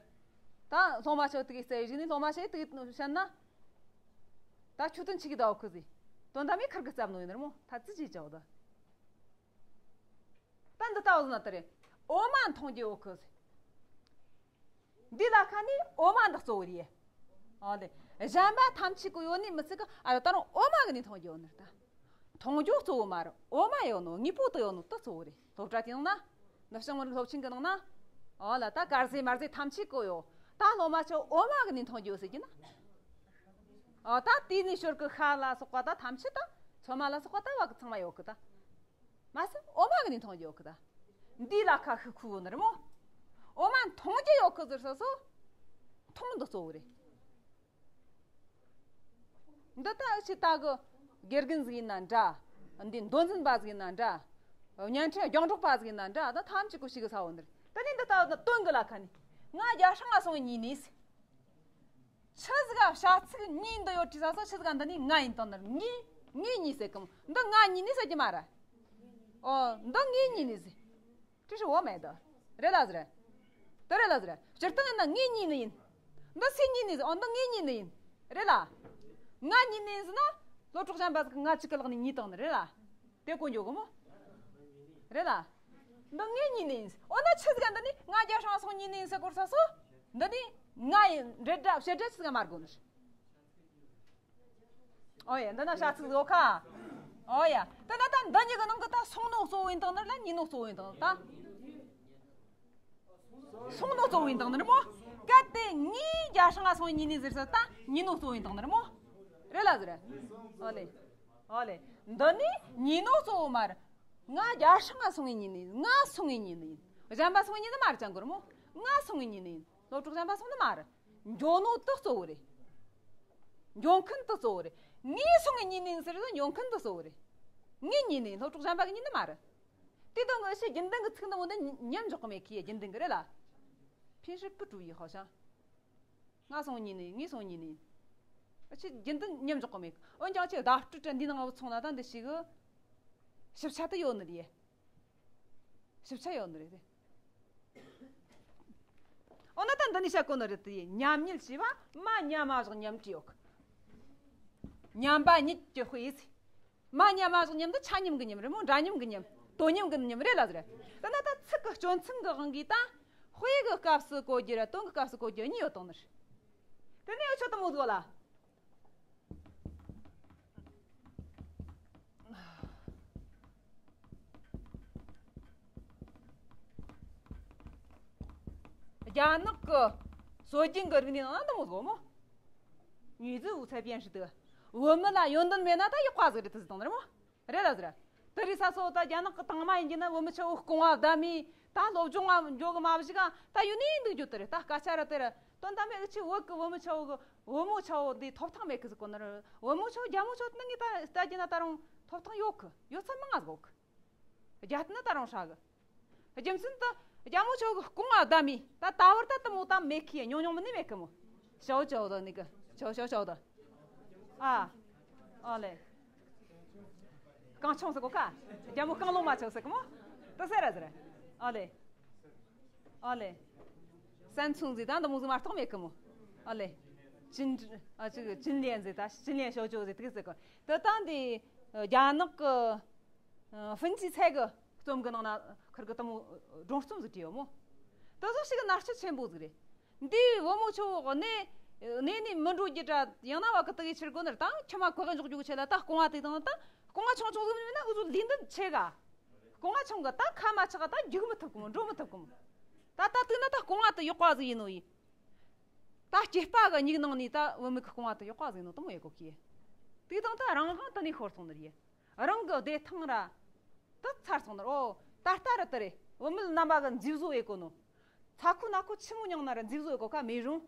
ད་སློབ་མ་ཆོ་དེ་གི་རྩེ་གཞི་ནི་སློབ་མ་ཆོ་དེ་གི་བཤད་ན། ད་ཆུ་དོན་ཆི་གི་ད་འོ་ཁུ་ཟི། དོན་དམ་མི་ཁར་གི་རྩབ་ནོ་ཡིན་ནར་མོ། ད་ཙི་ཅི་ཅའོ་ད། ད་འདི་ལྟ་བུ་ཟིན་ན་དེ་རེད། འོ་མ་འཐུང་རྒྱུ་འོ་ཁུ་ཟི། འདི་ལ་ཁ་ནི་འོ་མ་འདི་གཙོ་བོ་རེད། ཨོ་ལེ། གཞན་པ་ཐམས་ཅད་ཀྱི་ཡོད་ནི་མི་ཚིག་གི་ཨ་ད་རུང་འོ་མ་གི་ནི་འཐུང་རྒྱུ་ཡོད་ནི་རེད་ད། འཐུང་རྒྱུ་གཙོ་བོ་མ་རེད། འོ་མ་ཡོད་ནོ་དངོས་པོ་དུ་ཡོད་ནོ་དུ་གཙོ་བོ་རེད། སློབ་གྲྭ་དེ་ནང་ན། ནུབ་བྱང་མི་རིགས་སློབ་ཆེན་གི་ནང་ན། ཨོ་ལ་ད་དཀར་ཟས་དམར་ཟས་ཐམས་ཅད་གོ་ཡོད། ད་སློབ་མ་ཆོ་འོ་མ་གི་ནི་འཐུང་རྒྱུ་ཟེར་གྱི་ན། ཨོ་ད་དེ་ནི་ཞོར་གི་ཤ་ལ་སོགས་པ་ད་ཐམས་ཅད་ད་ཚོད་མ་ལ་སོགས་པ་ད་བ་གི་ཚང་མ་ཡོད་གི་ད། མ་ཟད་འོ་མ་གི་ནི་འཐུང་རྒྱུ་ཡོད་གི་ད། འདི་ལ་ཁ་ཤུ་ཁུ་ནི་རེད་མོ། འོ་མ་འཐུང་རྒྱུ་ཡོད་གི་ཟེར་སོ་སོ། འཐུང་འདི་གཙོ་བོ་རེད། འདི་ད་ཨ་ཆི་ད་གི་དགེ་རྒན་ཟིག་ཡིན་ན་འདྲ། འདི་མདོ་འཛིན་པ་ཟིག་ཡིན་ན་འདྲ། བརྙན་འཕྲིན་རྒྱང་སྒྲོག་པ་ཟིག་ཡིན་ན་འདྲ། ད་ཐམས་ཅད་ཀོ་ཞིག་གི་ས་བོ་འདིར་ད་ནི་འདི་ད་དོན་གི་ལ་ཁ་ནི་ང་རྒྱ་སྲང་ང་སོང་ཉིན་ནིས། ཆི་ཟིག་ག་བྱ་ཚིག་གཉིས་འདི་ཡོད་དྲི་ས་སོ། ཆི་ཟིག་ག་འདི་ནི་ང་ཡིན་དང་ནི་ངའི་ངའི་གཉིས་ཟེར་གི་མོ། འདི་ང་གཉིས་ནི་ཟེར་གྱི་མ་ར། ཨོ་འདི་ངའི་གཉིས་ནི་ཟེར། ཅི་ཧྲི་འོ་མེད་དོ། རེད་ལ་ཟེར། དེ་རེད་ལ་ཟེར། སྤྱིར་བཏང་ཡིན་ན་ངའི་གཉིས་ནི་ཡིན། འདི་སུའི་གཉིས་ནི་ཟེར། ཨོ་འདི་ངའི་གཉིས་ནི་ཡིན། རེད་ལ། ང་གཉིས་ནི་ཡིན་ཟེར་ན། སློབ་གྲོགས་གཞན་པ་ཟིག་ང་གཅིག་གི་ལག་ནས་གཉིས་བཏང་ནི་རེད་ལ། དེ་གོ་འཇོག་གི་མོ། རེད་ལ། འདི་ངའི་གཉིས་ནི་ཡིན། འོ་ན་ཆི་ཟིག་ག་འདི་ནི་ང་རྒྱ་སྲང་སོང་གཉིས་ནི་ཡིན་ཟེར་གོ་ས་སོ། འདི་ནི་ང་ཡིན་རེད་འདྲ་བཤད་འདྲ་ཆི་ཟིག་ག་མ་དགོ་ནི། ཨོ་ཡ་འདི་ན་བྱ་ཚིག་བཟོ་ཁ། ཨོ་ཡ་དེ་ན་ད་འདི་གཉིས་ཀྱི་ནང་གི་ད་སོང་ནོ་གཙོ་བོ་ཡིན་དང་ནི་ལ་གཉིས་ནོ་གཙོ་བོ་ཡིན་དང་ད། སོང་ནོ་གཙོ་བོ་ཡིན་དང་ནི་རེད་མོ། གལ་ཏེ་ངའི་རྒྱ་སྲང་ང་སོང་གཉིས་ནི་ཟེར་ས་ད་གཉིས་ནོ་གཙོ་བོ་ཡིན་དང་ནི་རེད་མོ། རེད་ལ་ཟེར། ཨོ་ལེ། ཨོ་ལེ། འདི་ནི་གཉིས་ནོ་གཙོ་བོ་མ་རེད། ང་རྒྱ་སྲང་ང་སོང་གཉིས་ནི་ཡིན། ང་སོང་གཉིས་ནི་ཡིན། གཞན་པ་སོང་གཉིས་ནི་མ་རེད་ཅང་གོ་རེད་མོ། ང་སོང་གཉིས་ནི་ཡིན། སློབ་གྲོགས་གཞན་པ་སོང་ནི་མ་རེད། འགྱོ་ནོ་དུ་གཙོ་བོ་རེད། འགྱོ་མཁན་དུ་གཙོ་བོ་རེད། ངའི་སོང་གི་གཉིས་ནི་ཟེར་ན་འགྱོ་མཁན་དུ་གཙོ་བོ་རེད། ངའི་གཉིས་ནི་སློབ་གྲོགས་གཞན་པ་གི་གཉིས་ནི་མ་རེད། དེ་དང་གི་ཕྱི་རྒྱུན་ལྡན་གི་ཚིག་འདི་མོ་འདི་མཉམ་འཇོག་གི་མེད་ཁི་ཡ་རྒྱུན་ལྡན་གི་རེད་ལ། 平时不注意好像། ང་སོང་གཉིས་ནི་ངའི་སོང་གཉིས་ནི། ཕྱི་རྒྱུན་ལྡན་མཉམ་འཇོག་གི་མེད། འོན་ཀྱང་ཕྱི་བརྡ་སྤྲོད་དྲ་འདི་ནང་ལ་ཚོང་ན་ད་འདི་ཞིག་གི་ཞིབ་ཆ་དུ་ཡོད་ནི་རེད། ཞིབ་ཆ་ཡོད་ནི་རེད་དེ། འོ་ན་ད་འདི་ནི་བཤད་གོ་ནི་རེད་དེ། མཉམ་ཉིད་ཞེས་པ་མ་མཉམ་མ་བཞག་མཉམ་དྲི་ཡོད་གི། མཉམ་པ་ཉིད་ཀྱི་དཔེ་ཟེར། མ་མཉམ་མ་བཞག་མཉམ་དུ་ཆ་མཉམ་གི་མཉམ་རེད་མོ། འདྲ་མཉམ་གི་མཉམ། དོ་མཉམ་གི་མཉམ་རེད་ལ་ཟེར། དེ་ན་ད་ཚིག་གི་སྐྱོན་ཚན་གི་དབང་གིས་ད་དཔེ་གི་སྐབས་སུ་གོ་རྒྱུ་ར་དོན་གི་སྐབས་སུ་གོ་རྒྱུ་གཉིས་ཡོད་དང་ནི་རེད། དེ་ནས་འུ་ཆོ་དུ་མོ་ཟིག་ལ། རྒྱ་ནག་གི་སྲོལ་རྒྱུན་གྱི་རིག་གནས་ནང་ན་འདི་མོ་ཟིག་མོ། 女子无才便是德། བུད་མེད་ལ་ཡོན་ཏན་མེད་ན་ད་ཡག་པ་ཟིག་རེད་དུ་ཟིག་དང་ནི་རེད་མོ། རེད་ལ་ཟེར། དེ་རིང་ས་སོ་ད་རྒྱ་ནག་གི་དང་མ་ཡིན་གྱི་ན་བུད་མེད་ཆ་བོ་རྐང་བ་བརྡབ་མི་ད་སློབ་སྦྱོང་ང་འཇོག་གི་མ་བཞི་ག་ད་ཡོད་ནི་འདུག་རྒྱུ་དེ་རེད། ད་སྐད་ཆ་ར་དེ་ར་དོན་དམ་པའི་ཨུ་ཆི་བོད་གི་བུད་མེད་ཆ་བོ་གི་བུ་མོ་ཆ་བོ་འདི་ཐོབ་ཐང་མེད་གི་ཟེར་གོ་ནི་རེད། བུ་མོ་ཆ་བོ་རྒྱ་མོ་ཆ་བོ་དེ་ནི་ངས་ད་ལྟ་རྒྱུ་ན་ད་རུང་ཐོབ་ཐང་ཡོད་གི། ཡོད་ཚད་མང་ང་ཟིག་གི། རྒྱ་དེ་ནི་ད་རུང་ཧྲ་གི། རྒྱུ་མཚན་དུ་རྒྱ་མོ་ཆོ་གི་རྐང་བ་བརྡབ་མི་ད་ད་བར་ད་དུ་མོ་ད་མེད་ཁི་ཉུང་ཉུང་མི་ནི་མེད་ཁི་མོ། ཞའོ་ཅའོ་ད་ནི་གི་ཞའོ་ཞའོ་ཞའོ་ད། ཨ། ཨ་ལེ། རྐང་ཆུང་ཟེར་གོ་ཁ། རྒྱ་མོ་རྐང་ལོ་མ་ཆོ་ཟེར་གི་མོ། ད་ཟེར་ར་ཟེར། ཨ་ལེ། ཨ་ལེ། སན་ཚུང་ཟེར་ད་འདི་མོ་ཟིག་མ་གཏོགས་མེད་གི་མོ། ཨ་ལེ། ཅིན་ཨ་ཅིག་ཅིན་ལེན་ཟེར་ད་ཅིན་ལེན་ཞའོ་ཅའོ་ཟེར་དེ་ཟེར་གི། ད་ད་འདི་རྒྱ་ནག་གི་ཧྥིན་ཅི་ཚའེ་གི་རྩོམ་གི་ནང་ན་ཁིར་གི་དུ་མོ་སྒྲུང་རྩོམ་ཟིག་བྲིས་ཡོད་མོ། དེ་ཚོ་ཞིག་གི་མནར་གཅོད་ཆེན་པོ་ཟིག་རེད། འདིའི་བུ་མོ་ཆོ་གནས་གནས་ནས་མི་འགྲོ་རྒྱུ་འདྲ་ཡང་ན་བ་གི་དུ་གི་ཕྱིར་གོ་ནར་དང་ཁྱིམ་མ་ཁོ་གི་འཇོག་རྒྱུ་ཆེ་ལ་ད་རྐང་བ་དེ་དང་ད་རྐང་བ་ཆུང་ཆུང་ཟིག་མིན་ན་འུ་ཚོ་ལས་འདི་ཆེ་ག་རྐང་བ་ཆུང་གི་ད་ཁ་མ་ཆག་ད་རྒྱུག་མི་ཐུབ་གི་མོ། འགྲོ་མི་ཐུབ་གི་མོ། ད་ད་དུས་ན་ད་རྐང་བ་དུ་ཡག་པ་ཟིག་ཡིན་ནོ་ཡིན། ད་སྐྱེས་པ་གི་མྱིག་ནང་ནས་ད་བུད་མེད་གི་རྐང་བ་དུ་ཡག་པ་ཟིག་ཡིན་ནོ་དུ་མོ་ཡེ་གོ་གི། དེ་དང་ད་རང་དབང་དུ་ནས་ཤོར་སོང་ནི་རེད། རང་གི་བདེ་ཐང་ར། ད་ཚར་སོང་ནི་རེད། ཨོ་ད་ལྟ་ར་དེ་རེད། བུད་མེད་རྣམ་པ་གི་མཛེས་བཟོ་ཡེ་གོ་ནོ། ཚ་ཁུ་ནག་ཁུ་ཆི་མོ་མྱངས་ན་ར་མཛེས་བཟོ་ཡེ་གོ་ཁ་མེད་རུང་།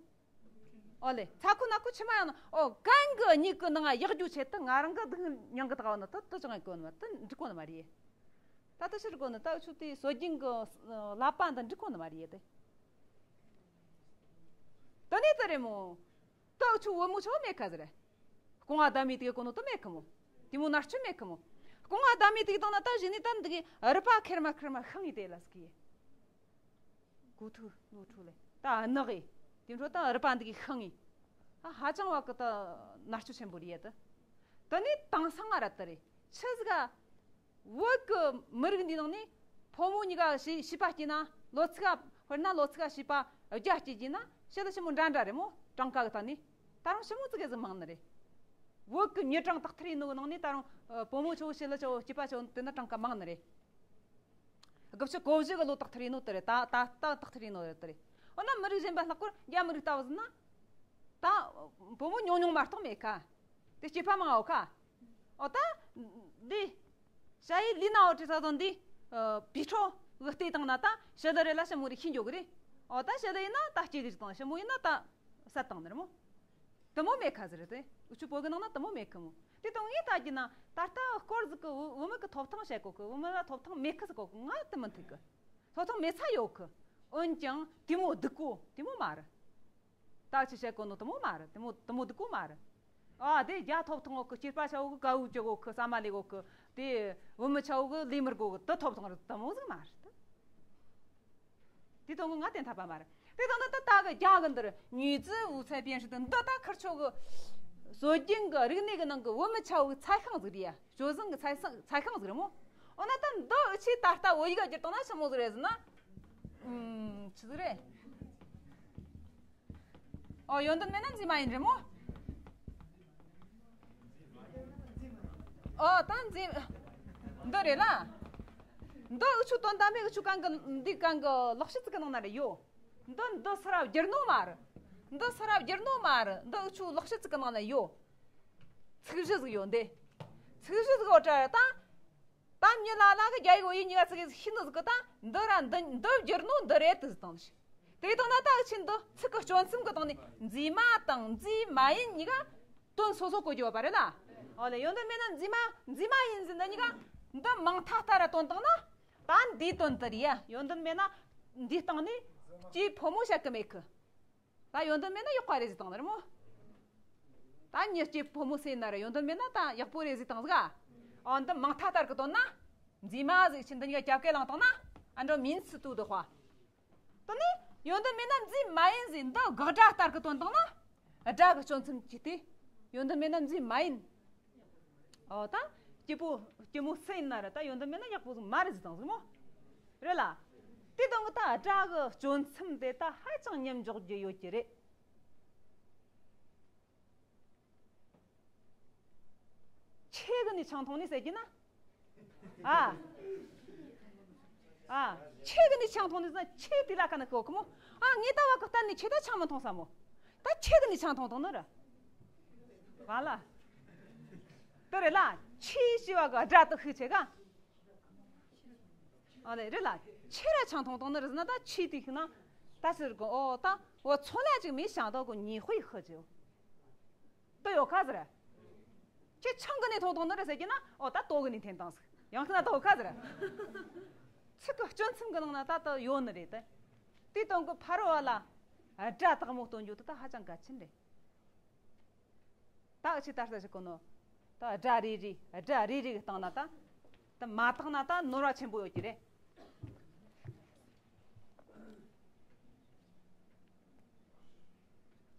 ཨོ་ལེ། ཚ་ཁུ་ནག་ཁུ་ཆི་མ་ཡང་ན་ཨོ་གན་གི་མྱིག་གི་ནང་ང་གཡག་རྒྱུ་ཆེད་དུ་ང་རང་གི་སྡུག་མྱངས་གི་ད་ག་བ་ནི་ད་ད་ཅང་ཡེ་གོ་ནི་མ། ད་འགྲིག་གོ་ནི་མ་རེད། ད་ད་ཕྱིར་གོ་ནི་ད་འུ་ཆོ་དེ་སྲོལ་རྒྱུན་གི་ལག་པ་འདི་འགྲིག་གོ་ནི་མ་རེད་དེ། ད་ནི་ད་རེད་མོ། ད་འུ་ཆོ་བུ་མོ་ཆོ་མེད་ཁ་ཟེར། རྐང་བ་བསྡམས་མི་དེ་གོ་ནོ་ད་མེད་ཁི་མོ། དེ་མོ་མནར་གཅོད་མེད་ཁི་མོ། རྐང་བ་བསྡམས་མི་དེ་དང་ན་ད་གཞི་ནས་ད་འདི་གི་རུས་པ་ཁེར་མ་ཁེར་མ་ཤང་ཡི་དེ་ལ་སྐྱེས། གོ་ཐུག་ནོ་འཕྲོ་ལེ། ད་ནག་གི། དེ་འཕྲོ་ད་རུས་པ་འདི་གི་ཤང་ཡི། ཨ་ཧ་ཅང་བ་གི་ད་མནར་གཅོད་ཆེན་པོ་རེད་ཡ་ད། ད་ནི་དེང་སང་ང་ར་ད་རེད། ཆི་ཟིག་ག་བོད་ཀྱི་མི་རིགས་འདིའི་ནང་ནས་ཕོ་མོ་གཉིས་ཀ་བྱིས་བྱིས་པ་སྐྱེས་ན་ལོ་ཚིགས་ཀ་དཔེར་ན་ལོ་ཚིགས་ཀ་བྱིས་པ་བརྒྱ་སྐྱེས་རྗེས་ན་ཞི་ལུ་ཞི་མོ་འདྲ་འདྲ་རེད་མོ། གྲངས་ཀ་གི་སྟེང་ནས་ད་རུང་ཞི་མོ་ཙི་གེ་ཟིག་མང་ནི་རེད། བོད་ཀྱི་མྱི་གྲངས་དག་ཐེར་ཡིན་ནོ་གི་ནང་ནས་ད་རུང་ཕོ་མོ་ཆོ་ཞི་ལུ་ཆོ་སྐྱེས་པ་ཆོ་དེ་ན་གྲངས་ཀ་མང་ནི་རེད། དགུ་བཅུ་གོ་བཞི་གི་ལོ་དག་ཐེར་ཡིན་ནོ་དེ་རེད། ད་ད་ལྟ་དག་ཐེར་ཡིན་ནོ་རེད་དེ་རེད། འོ་ན་མི་རིགས་གཞན་པ་ལྷག་པར་རྒྱ་མི་རིགས་ལྟ་བུ་ཟིན་ན། ད་བུ་མོ་ཉུང་ཉུང་མ་གཏོགས་མེད་ཁ། དེ་སྐྱེས་པ་མང་ཨོ་ཁ། ཨོ་ད། འདི། ཞ་ཡི་ལི་ན་ཨོ་ཏི་ས་དང་འདི། པི་ཁྲོ་གི་ལྟས་བཏང་ན་ད་ཞི་ལུ་རེ་ལ་ཞི་མོ་རེ་ཤི་འགྱོ་གི་རེད། ཨོ་ད་ཞི་ལུ་ཡིན་ན་ད་སྐྱེ་གི་ཅི་དང་ཞི་མོ་ཡིན་ན་ད་བསད་བཏང་ནི་རེད་མོ། དེ་མོ་མེད་ཁ་ཟེར་རེད་དེ། འུ་ཆོ་བོད་གི་ནང་ན་དེ་མོ་མེད་ཁི་མོ། དེ་དང་ངས་ད་གི་ན་ད་ལྟ་སྐོར་ཟིག་གི་བུ་བུད་མེད་གི་ཐོབ་ཐང་བཤད་གོ་གི། བུད་མེད་ལ་ཐོབ་ཐང་མེད་ཁི་ཟེར་གོ་གི། ང་དེ་མི་འཐུག་གི། ཐོབ་ཐང་མེད་ས་ཡོད་གི། འོན་ཀྱང་དེ་མོ་སྡུག་གོ་དེ་མོ་མ་རེད། ད་ཅི་བཤད་གོ་ནོ་དེ་མོ་མ་རེད། དེ་མོ་དེ་མོ་སྡུག་གོ་མ་རེད། ཨ་དེ་རྒྱ་ཐོབ་ཐང་ཡོད་གི། སྐྱེས་པ་ཆ་བོ་གི་དགའ་བོ་སྐྱེ་གོ་གི། ཟ་མ་ལས་གོ་གི། དེ་བུད་མེད་ཆ་བོ་གི་ལས་མི་དགོ་གི། དེ་ཐོབ་ཐང་རེད། དེ་མོ་ཟིག་མ་རེད། དེ་དོན་གི་ང་དེ་འཐད་པ་མ་རེད། དེ་དང་ད་ད་ད་གི་རྒྱ་གི་འདིར་女子五彩编织 དེ་འདི་ད་ཁིར་ཆོ་གི་སྲོལ་རྒྱུན་གི་རིག་གནས་གི་ནང་གི་བུད་མེད་ཆ་བོ་གི་ཚལ་ཤིང་ཟིག་རེད་ཡ། སྤྱོད་བཟང་གི་ཚལ་ཤིང་ཚལ་ཤིང་ཟིག་རེད་མོ། འོ་ན་ད་འདི་འུ་ཆོས་ད་ལྟ་བོད་ཡིག་ག་བསྒྱུར་བཏང་ན་ཆི་མོ་ཟིག་རེད་ཟེར་ན། ཨུམ། ཆི་ཟིག་རེད། ཨོ་ཡོན་ཏན་མེད་ན་མཛེས་མ་ཡིན་རེད་མོ། ཨོ་ད་མཛེས། འདི་རེད་ལ། འདི་འུ་ཆོ་དོན་དག་མེད་འུ་ཆོ་གང་གི་འདི་གང་གི་ལོག་ཤི་ཙི་གི་ནང་ན་རེད་ཡོད། འདི་འདི་སི་ར་བསྒྱུར་ནོ་མ་རེད། འདི་སི་ར་བསྒྱུར་ནོ་མ་རེད། འདི་འུ་ཆོ་ལོག་ཤི་ཙི་གི་ནང་ན་ཡོད། ཚིག་གཞི་ཟིག་ཡོད་འདི། ཚིག་གཞི་ཟིག་ཡོད་དྲ་ད། ད་མྱི་ལ་ལ་གི་རྒྱ་ཡིག་བོད་ཡིག་གཉིས་ཀ་ཚིག་གི་ཤིན་ཏུ་ཟིག་གི་ད་འདི་ར་འདི་འདི་བསྒྱུར་ནོ་འདི་རེད་དུ་ཟིག་བཏང་ཞིག་དེ་དང་ན་ད་ཨ་ཆི་འདི་ཚིག་གི་སྤྱོད་མཚམས་གི་སྟེང་ནས་མཛེས་མ་དང་མཛེས་མ་ཡིན་གཉིས་ཀ་དོན་སོ་སོ་གོ་རྒྱུ་བ་རེད་ལ། ཨོ་ལེ་ཡོན་ཏན་མེད་ན་མཛེས་མ་མཛེས་མ་ཡིན་ཟིན་འདི་གཉིས་ཀ་འདི་མང་མཐའ་ལྟ་ར་དོན་བཏང་ན་ད་འདིའི་དོན་དུ་རེད་ཡ། ཡོན་ཏན་མེད་ན་འདིའི་སྟེང་ནས་སྐྱེས་ཕོ་མོ་བཤད་གི་མེད་གི། ད་ཡོན་ཏན་མེད་ན་ཡག་པ་རེད་ཟེར་བཏང་ནི་རེད་མོ། ད་མྱི་སྐྱེས་ཕོ་མོ་སུ་ཡིན་ན་ར་ཡོན་ཏན་མེད་ན་ད་ཡག་པོ་རེད་ཟེར་བཏང་ཟིག་ཨ། འོ་འདི་མང་མཐའ་ལྟར་གི་དོན་ན་མཛེས་མ་ཟིག་ཆི་འདི་གཉིས་ཀ་རྒྱབ་སྐད་བླངས་བཏང་ན་ཨ་འགྲོ་མིན་སི་ཏུ་དུ་དཔའ། དེ་ནས་ཡོན་ཏན་མེད་ན་མཛེས་མ་ཡིན་ཟེར། འདི་དགག་སྒྲ་ལྟར་གི་དོན་བཏང་ན་སྒྲ་གི་སྤྱོད་མཚམས་ཀྱི་སྟེ། ཡོན་ཏན་མེད་ན་མཛེས་མ་ཡིན། ཨོ་ད་སྐྱིད་པོ་སྐྱིད་མོ་སུ་ཡིན་ན་ར་ད་ཡོན་ཏན་མེད་ན་ཡག་པོ་ཟིག་མ་རེད་ཟེར་བཏང་ཟིག་མོ། རེད་ལ། དེ་དང་གི་ད་སྒྲ་གི་སྤྱོད་མཚམས་དེ་ད་ཧ་ཅང་མཉམ་འཇོག་རྒྱུ་ཡོད་ཀྱི་རེད། ཆེ་གི་ནས་ཆང་འཐུང་ནས་ཟེར་གྱི་ན། ཨ། ཨ། ཆེ་གི་ནས་ཆང་འཐུང་ནས་ཟེར་ན་ཆེ་དེ་ལ་ཁ་ན་ཤོག་གི་མོ། ཨ་ངས་ད་བ་གི་གཏན་ནས་ཆེ་ད་ཆང་མི་འཐུང་ས་མོ། ད་ཆེ་གི་ནས་ཆང་འཐུང་འཐུང་ནི་ར། ག་ལ། དེ་རེད་ལ། ཆེ་ཞེས་པ་གི་སྒྲ་དེ་ཤུགས་ཆེ་ག་ཨ་ལེ་རེད་ལ། ཆེ་ར་ཆང་འཐུང་འཐུང་ནི་རེད་ཟེར་ན་ད་ཆེ་དེ་ཤི་ན། ད་ཟེར་གི་ཨོ་ད་འོ་ཚོང་ལ་ཅིག་མི་ཤང་ཏོ་གི་ཉི་ཧུའི་ཧི་ཅིའོ། དེ་ཡོད་ཁ་ཟེར། ཁྱེད་ཆང་གི་ནས་འཐུང་འཐུང་ནི་རེད་ཟེར་གྱི་ན་ཨོ་ད་ཏོ་གི་ནས་འཐེན་བཏང་ཟིག་ཡང་ཁྱེད་ན་ཏོ་ཁ་ཟེར། ཚིག་གི་སྤྱོད་མཚམས་གི་ནང་ན་ད་ད་ཡོད་ནི་རེད་དེ། དེ་དང་གི་ཕ་རོ་བ་ལ་སྒྲ་དག་མོ་སྟོན་རྒྱུ་དེ་ད་ཧ་ཅང་གལ་ཆེན་རེད། ད་འུ་ཆོས་ད་ལྟ་ཞིག་གོ་ནོ། ད་སྒྲ་རེ་རེ་སྒྲ་རེ་རེ་གི་སྟེང་ན་ད། ད་མ་བཏང་ན་ད་ནོར་བ་ཆེན་པོ་ཡོད་ཀྱི་རེད།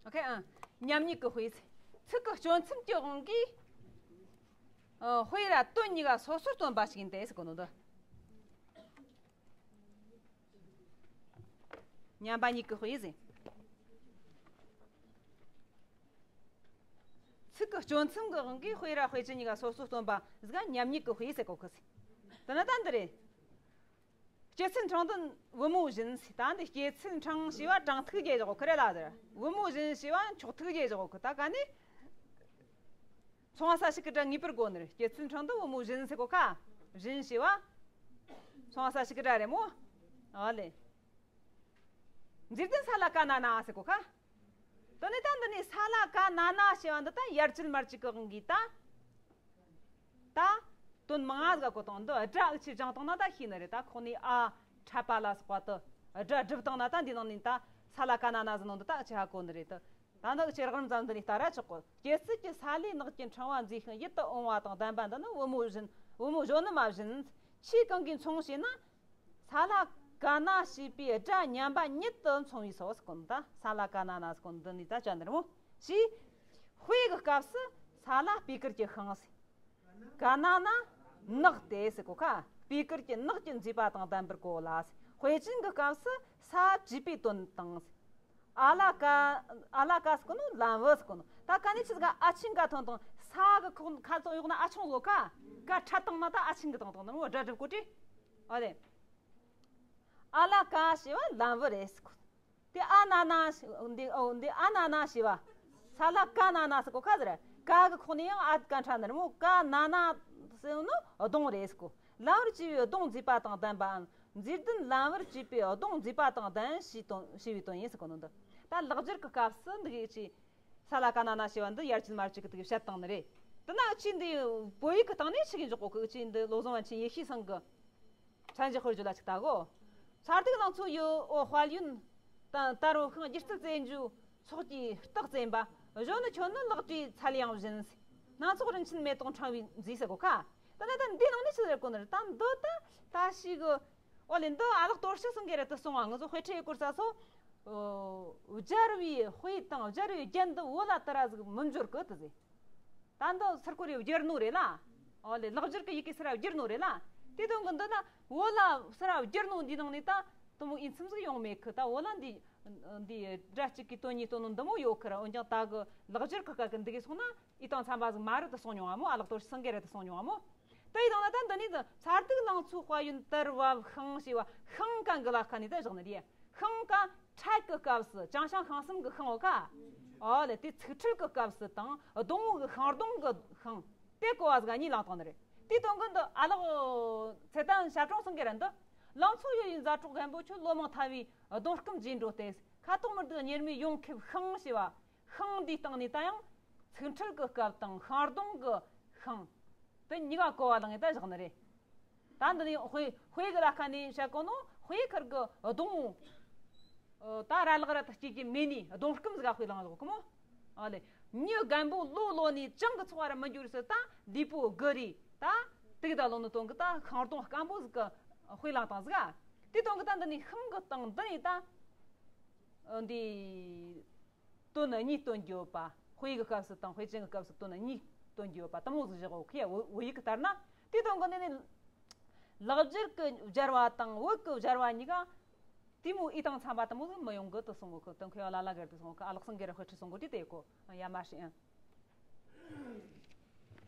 ཨོ་ཁེ་ཨ། མཉམ་ཉིད་ཀྱི་དཔེ། ཚིག་གི་སྤྱོད་མཚམས་ཀྱི་དབང་གིས། ཨ། དཔེ་ར་དོན་གཉིས་ཀ་སོ་སོར་སྟོན་པ་ཞིག་ཡིན་ཏེ་ཟེར་གོ་ནོ་འདི། མཉམ་པ་ཉིད་ཀྱི་དཔེ་ཟེར། ཚིག་གི་སྤྱོད་མཚམས་ཀྱི་དབང་གིས་དཔེ་ར་དཔེ་ཅན་གཉིས་ཀ་སོ་སོར་སྟོན་པ་ཟིག་མཉམ་ཉིད་ཀྱི་དཔེ་ཟེར་གོ་གི་ཟེར། དེ་ན་ད་འདི་རེད། སྐྱེད་ཚལ་འཕྲང་དུ་བུ་མོ་བཞིན་ཟེར། ད་འདི་སྐྱེད་ཚལ་འཕྲང་ཞེས་པ་དྲང་ཐིག་རྒྱས་བཞག་གོ་གི་རེད་ལ་ཟེར། བུ་མོ་བཞིན་ཞེས་པ་འཁྱོག་ཐིག་རྒྱས་བཞག་གོ་གི། ད་ག་ནས། ཚོང་ས་ཞིག་གི་སྒྲ་ངེས་པར་དགོས་ནི་རེད། སྐྱེད་ཚལ་འཕྲང་དུ་བུ་མོ་བཞིན་ཟེར་གོ་ཁ། བཞིན་ཞེས་པ། སོང་ས་ཞིག་གི་ར་རེད་མོ། ཨ་ལེ། མཛེས་ལྡན་ས་ལ་ཀ་ན་ན་ཟེར་གོ་ཁ། དེ་ནས་ད་འདི་ནས་ས་ལ་ཀ་ན་ན་ཞེས་པ་འདི་ད་ཡར་བཅད་མར་བཅད་ཀྱི་དབང་གིས་ད། ད། དོན་མང་ང་ཟིག་གོ་དང་འདི་སྒྲ་འུ་ཆི་སྦྱང་བཏང་ན་ད་ཤེས་ནི་རེད། ད་ཁོ་ནས་ཨ་འཕྲད་པ་ལ་སོགས་པ་དུ་སྒྲ་སྒྲུབ་བཏང་ན་ད་འདི་ནང་ནས་ད་ས་ལ་ཀ་ན་ན་ཟེར་ནོ་འདི་ད་འུ་ཆི་ཧ་གོ་ནི་རེད་དུ། ད་ནི་ཆེ་རགས་རིམ་ཙམ་འདི་ནས་ལྟ་ར་ཆོག་གོ། སྐྱེ་སྲིད་ཀྱི་ས་ལའི་ནགས་ཀྱི་ཕྲེང་བ་མཛེས་ཤིང་ཡིད་དུ་འོང་བ་དང་ལྡན་པ་འདི་ནི་བུ་མོ་བཞིན། བུ་མོ་གཞོན་ནུ་མ་བཞིན། ཆོས་གང་གིས་མཚུངས་ཞེ་ན། ས་ལ་ཀ་ན་ཞེས་པའི་སྒྲ་མཉམ་པ་ཉིད་དུ་མཚུངས་པས་སོ་ཟེར་གོ་ནོ། ད་ས་ལ་ཀ་ན་ན་ཟེར་གོ་ནོ་འདི་ནས་ད་ཅི་འདིར་མོ། ཞེས། དཔེ་གི་སྐབས་སུ་ས་ལ་སྤུས་ཀར་གྱི་ཤིང་ཟེར། ཀ་ན་ན་ནགས་ཏེ་ཟེར་གོ་ཁ། སྤུས་ཀར་གྱི་ནགས་ཀྱི་མཛེས་པ་དང་ལྡན་པར་གོ་ལ་ཟེར། དཔེ་ཅན་གྱི་སྐབས་སུ་ས་བྲིས་པའི་དོན་དང་ཟེར། ཨ་ལ་ཀ། ཨ་ལ་ཀ་ཟེར་གོ་ནོ་ལམ་བུ་ཟེར་གོ་ནོ། ད་ཀ་ནས་ཆི་ཟིག་ཨ་ཆིང་ཀ་ཐོན་དང་ས་གི་ཁོག་ཁ་ཚོ་གཡོག་ན་ཨ་ཆུང་ཟོ་ཁ། ཀ་ཁྲ་བཏང་ན་ད་ཨ་ཆིང་གི་བཏང་བཏང་ནོ་སྒྲ་སྒྲུབ་གོ་དྲི། ཨ་ལེ། ཨ་ལ་ཀ་ཞེས་པ་ལམ་བུ་རེད་ཟེར་གོ། དེ་ཨ་ན་ན་ཞེས་འདི་ཨོ་འདི་ཨ་ན་ན་ཞེས་པ། ས་ལ་ཀ་ན་ན་ཟེར་གོ་ཁ་ཟེར། ཀ་གི་ཁོག་ནས་ཡང་ཨ་ཀ་ཁྲ་ནི་རེད་མོ། ཀ་ན་ན་ཟེར་ནོ་གདོང་རེད་ཟེར་གོ། ལམ་བུར་བཅས་པའི་གདོང་མཛེས་པ་དང་ལྡན་པའམ། མཛེས་ལྡན་ལམ་བུར་བཅས་པའི་གདོང་མཛེས་པ་དང་ལྡན་ཞེས་དོན་ཞེས་པའི་དོན་ཡིན་ཟེར་གོ་ནོ་འདི། ད་ལེགས་སྦྱར་གྱི་སྐབས་སུ་འདི་གི་ཅི། ས་ལ་ཀ་ན་ན་ཞེས་པ་འདི་ཡར་བཅད་མར་བཅད་ཀྱི་དེ་གི་བཤད་སྟངས་ནི་རེད། དེ་ན་ཅི་འདི་བོད་ཡིག་གི་སྟེང་ནས་ཆི་གི་འཇོག་གོ་གི་ཅི་འདི་བློ་བཟང་པཎ་ཆེན་ཡེ་ཤེས་སེང་གི་ཕྲན་གྱི་དཔེར་བརྗོད་ལ་ཅིག་ལྟ་གོ། མཚར་སྡུག་ལང་ཚོའི་འོ་དཔལ་ཡོན། ད་དར་བོ་ཤིང་སྒྱུ་རྩལ་རྩེད་འཇོའི་ཚོགས་ཀྱིས་རྟགས་བཙེམས་པ། གཞོན་ནུ་ཁྱོད་ནི་ལག་བྲིས་ཚལ་ཡང་བཞིན། སྣ་ཚོགས་རིན་ཆེན་མེ་ཏོག་ཕྲེང་བས་མཛེས་ཟེར་གོ་ཁ། ད་ནི་ད་འདི་ནང་ནས་ཆི་ཟེར་གོ་ནི་རེད། ད་འདི་ད་ད་ཞིག་གི། ཨོ་ལེ་འདི་ཨ་ལགས་དོར་ཞི་སེང་གེ་རེད་དུ་སོང་བ། ང་ཚོ་དཔེ་ཁྲིད་ཡི་སྐོར་ས་སོ། སྦྱར་བའི་དཔེ་དང་སྦྱར་བའི་རྒྱན་འདི་བོད་ལ་དེ་ར་ཟིག་མི་འབྱོར་གི་དུ་ཟེར། ད་འདི་སར་གོ་རེ་བསྒྱུར་ནོ་རེད་ལ། ཨོ་ལེ་ལེགས་སྦྱར་གི་ཡི་གེ་སི་ར་བསྒྱུར་ནོ་རེད་ལ། དེ་དོན་གི་འདི་ན་བོད་ལ་སི་ར་བསྒྱུར་ནོ་འདི་ནང་ནས་ད་དུ་མོ་ཨིན་ཚིམ་ཟིག་ཡོང་མེད་གི། ད་བོད་ལ་འདི་འདི་སྒྲ་གཅིག་གི་དོན་གཉིས་སྟོན་ནོ་འདི་མོ་ཡོད་གི་ར། འོན་ཀྱང་ད་གི་ལེགས་སྦྱར་གི་སྐབས་གི་འདི་གི་སོང་ན་ཨི་དང་འཚམ་པ་ཟིག་མ་རེད་དུ་སོང་མྱོང་བ་མོ། ཨ་ལགས་དོར་ཞི་སེང་གེ་རེད་དུ་སོང་མྱོང་བ་མོ། དེ་ཡི་དང་ན་ད་འདི་ནི་མཚར་སྡུག་ལང་ཚོའི་དཔལ་ཡོན་དར་བབ་ཤིང་ཞེས་པ་ཤིང་གང་གི་ལ་ཁ་ནས་ད་བཞག་ནི་རེད། ཤིང་གང་འཕྲད་ཀྱི་སྐབས་སུ་ཅང་ཤང་ཤང་གསུམ་གྱི་ཤིང་འོ་ཁ། ཨོ་ལེ་དེ་ཚིག་ཁྲིད་ཀྱི་སྐབས་སུ་དང་སྡོང་བོ་གི་ཤིང་སྡོང་གི་ཤིང་དེ་གོ་བ་ཟིག་གཉིས་ལངས་བཏང་ནི་རེད། དེའི་དོན་གི་འདི་ཨ་ལགས་ཚེ་བརྟན་ཞབས་དྲུང་སེང་གེ་ར་འདི། ལང་ཚོ་ཡོད་ཡིན་མཛའ་གྲོགས་རྒན་པོ་ཁྱོད། ལོ་མང་ཐར་བའི་སྡོང་སྐམ་རྗེས་འགྲོ་སྟེ། ཁ་དོག་མི་འདུག་གཉེར་མའི་ཡོང་ཁེབས་ཤིང་ཞེས་པ། ཤིང་འདིའི་སྟེང་ནས་ད་ཡང་ཚིག་ཁྲིད་ཀྱི་སྐབས་དང་ཤིང་སྡོང་གི་ཤིང་དེ་གཉིས་ཀ་གོ་བ་ལངས་ངེ་ད་བཞག་ནི་རེད། ད་འདི་ནི་དཔེ་དཔེ་གི་ལ་ཁ་ནས་བཤད་གོ་ནོ་དཔེ་ཁར་གི་སྡོང་། ད་ར་ལག་ར་ད་སྐྱེ་གི་མེད་ནི་སྡོང་སྐམ་ཟིག་ག་དཔེ་ལངས་ཟིག་གོ་མོ། ཨ་ལེ། མྱི་རྒན་པོ་ལོ་ལོ་ནས་ཅང་གི་ཚོགས་ར་མི་འགྱུར་སི་ད་ལུས་པོ་དགུ་རེ་ད་དུག་ད་ལོ་ནི་དོན་གི་ད་ཤིང་སྡོང་སྐམ་པོ་ཟིག་གི་དཔེ་ལངས་བཏང་ཟིག་ག། དེ་དོན་གི་ད་འདི་ནི་ཤིང་གི་སྟེང་འདི་ནས་ད། འདི། དོན་གཉིས་སྟོན་རྒྱུ་ཡོད་པ། དཔེ་གི་སྐབས་སུ་དང་དཔེ་ཅན་གི་སྐབས་སུ་དོན་གཉིས་སྟོན་རྒྱུ་ཡོད་པ་དེ་མོ་ཟིག་བཞག་གོ་ཁི་བོད་ཡིག་གི་ལྟར་ན། དེ་དོན་གི་འདི་ནི། ལེགས་སྦྱར་གི་སྦྱར་བ་དང་བོད་གི་སྦྱར་བ་གཉིས་ཀ། དེ་མོ་ཨི་དང་འཚམ་པ་དེ་མོ་ཟིག་མི་ཡོང་གི་དུ་སོང་གོ་ཁི་དོན་ཁི་བ་ལ་ལ་གེར་དུ་སོང་གི་ཨ་ལགས་སེང་གེ་ར་དཔེ་ཁྲིད་སོང་གོ་དེ་དེ་གོ་ཡ་མ་ཧྲི་ཨན།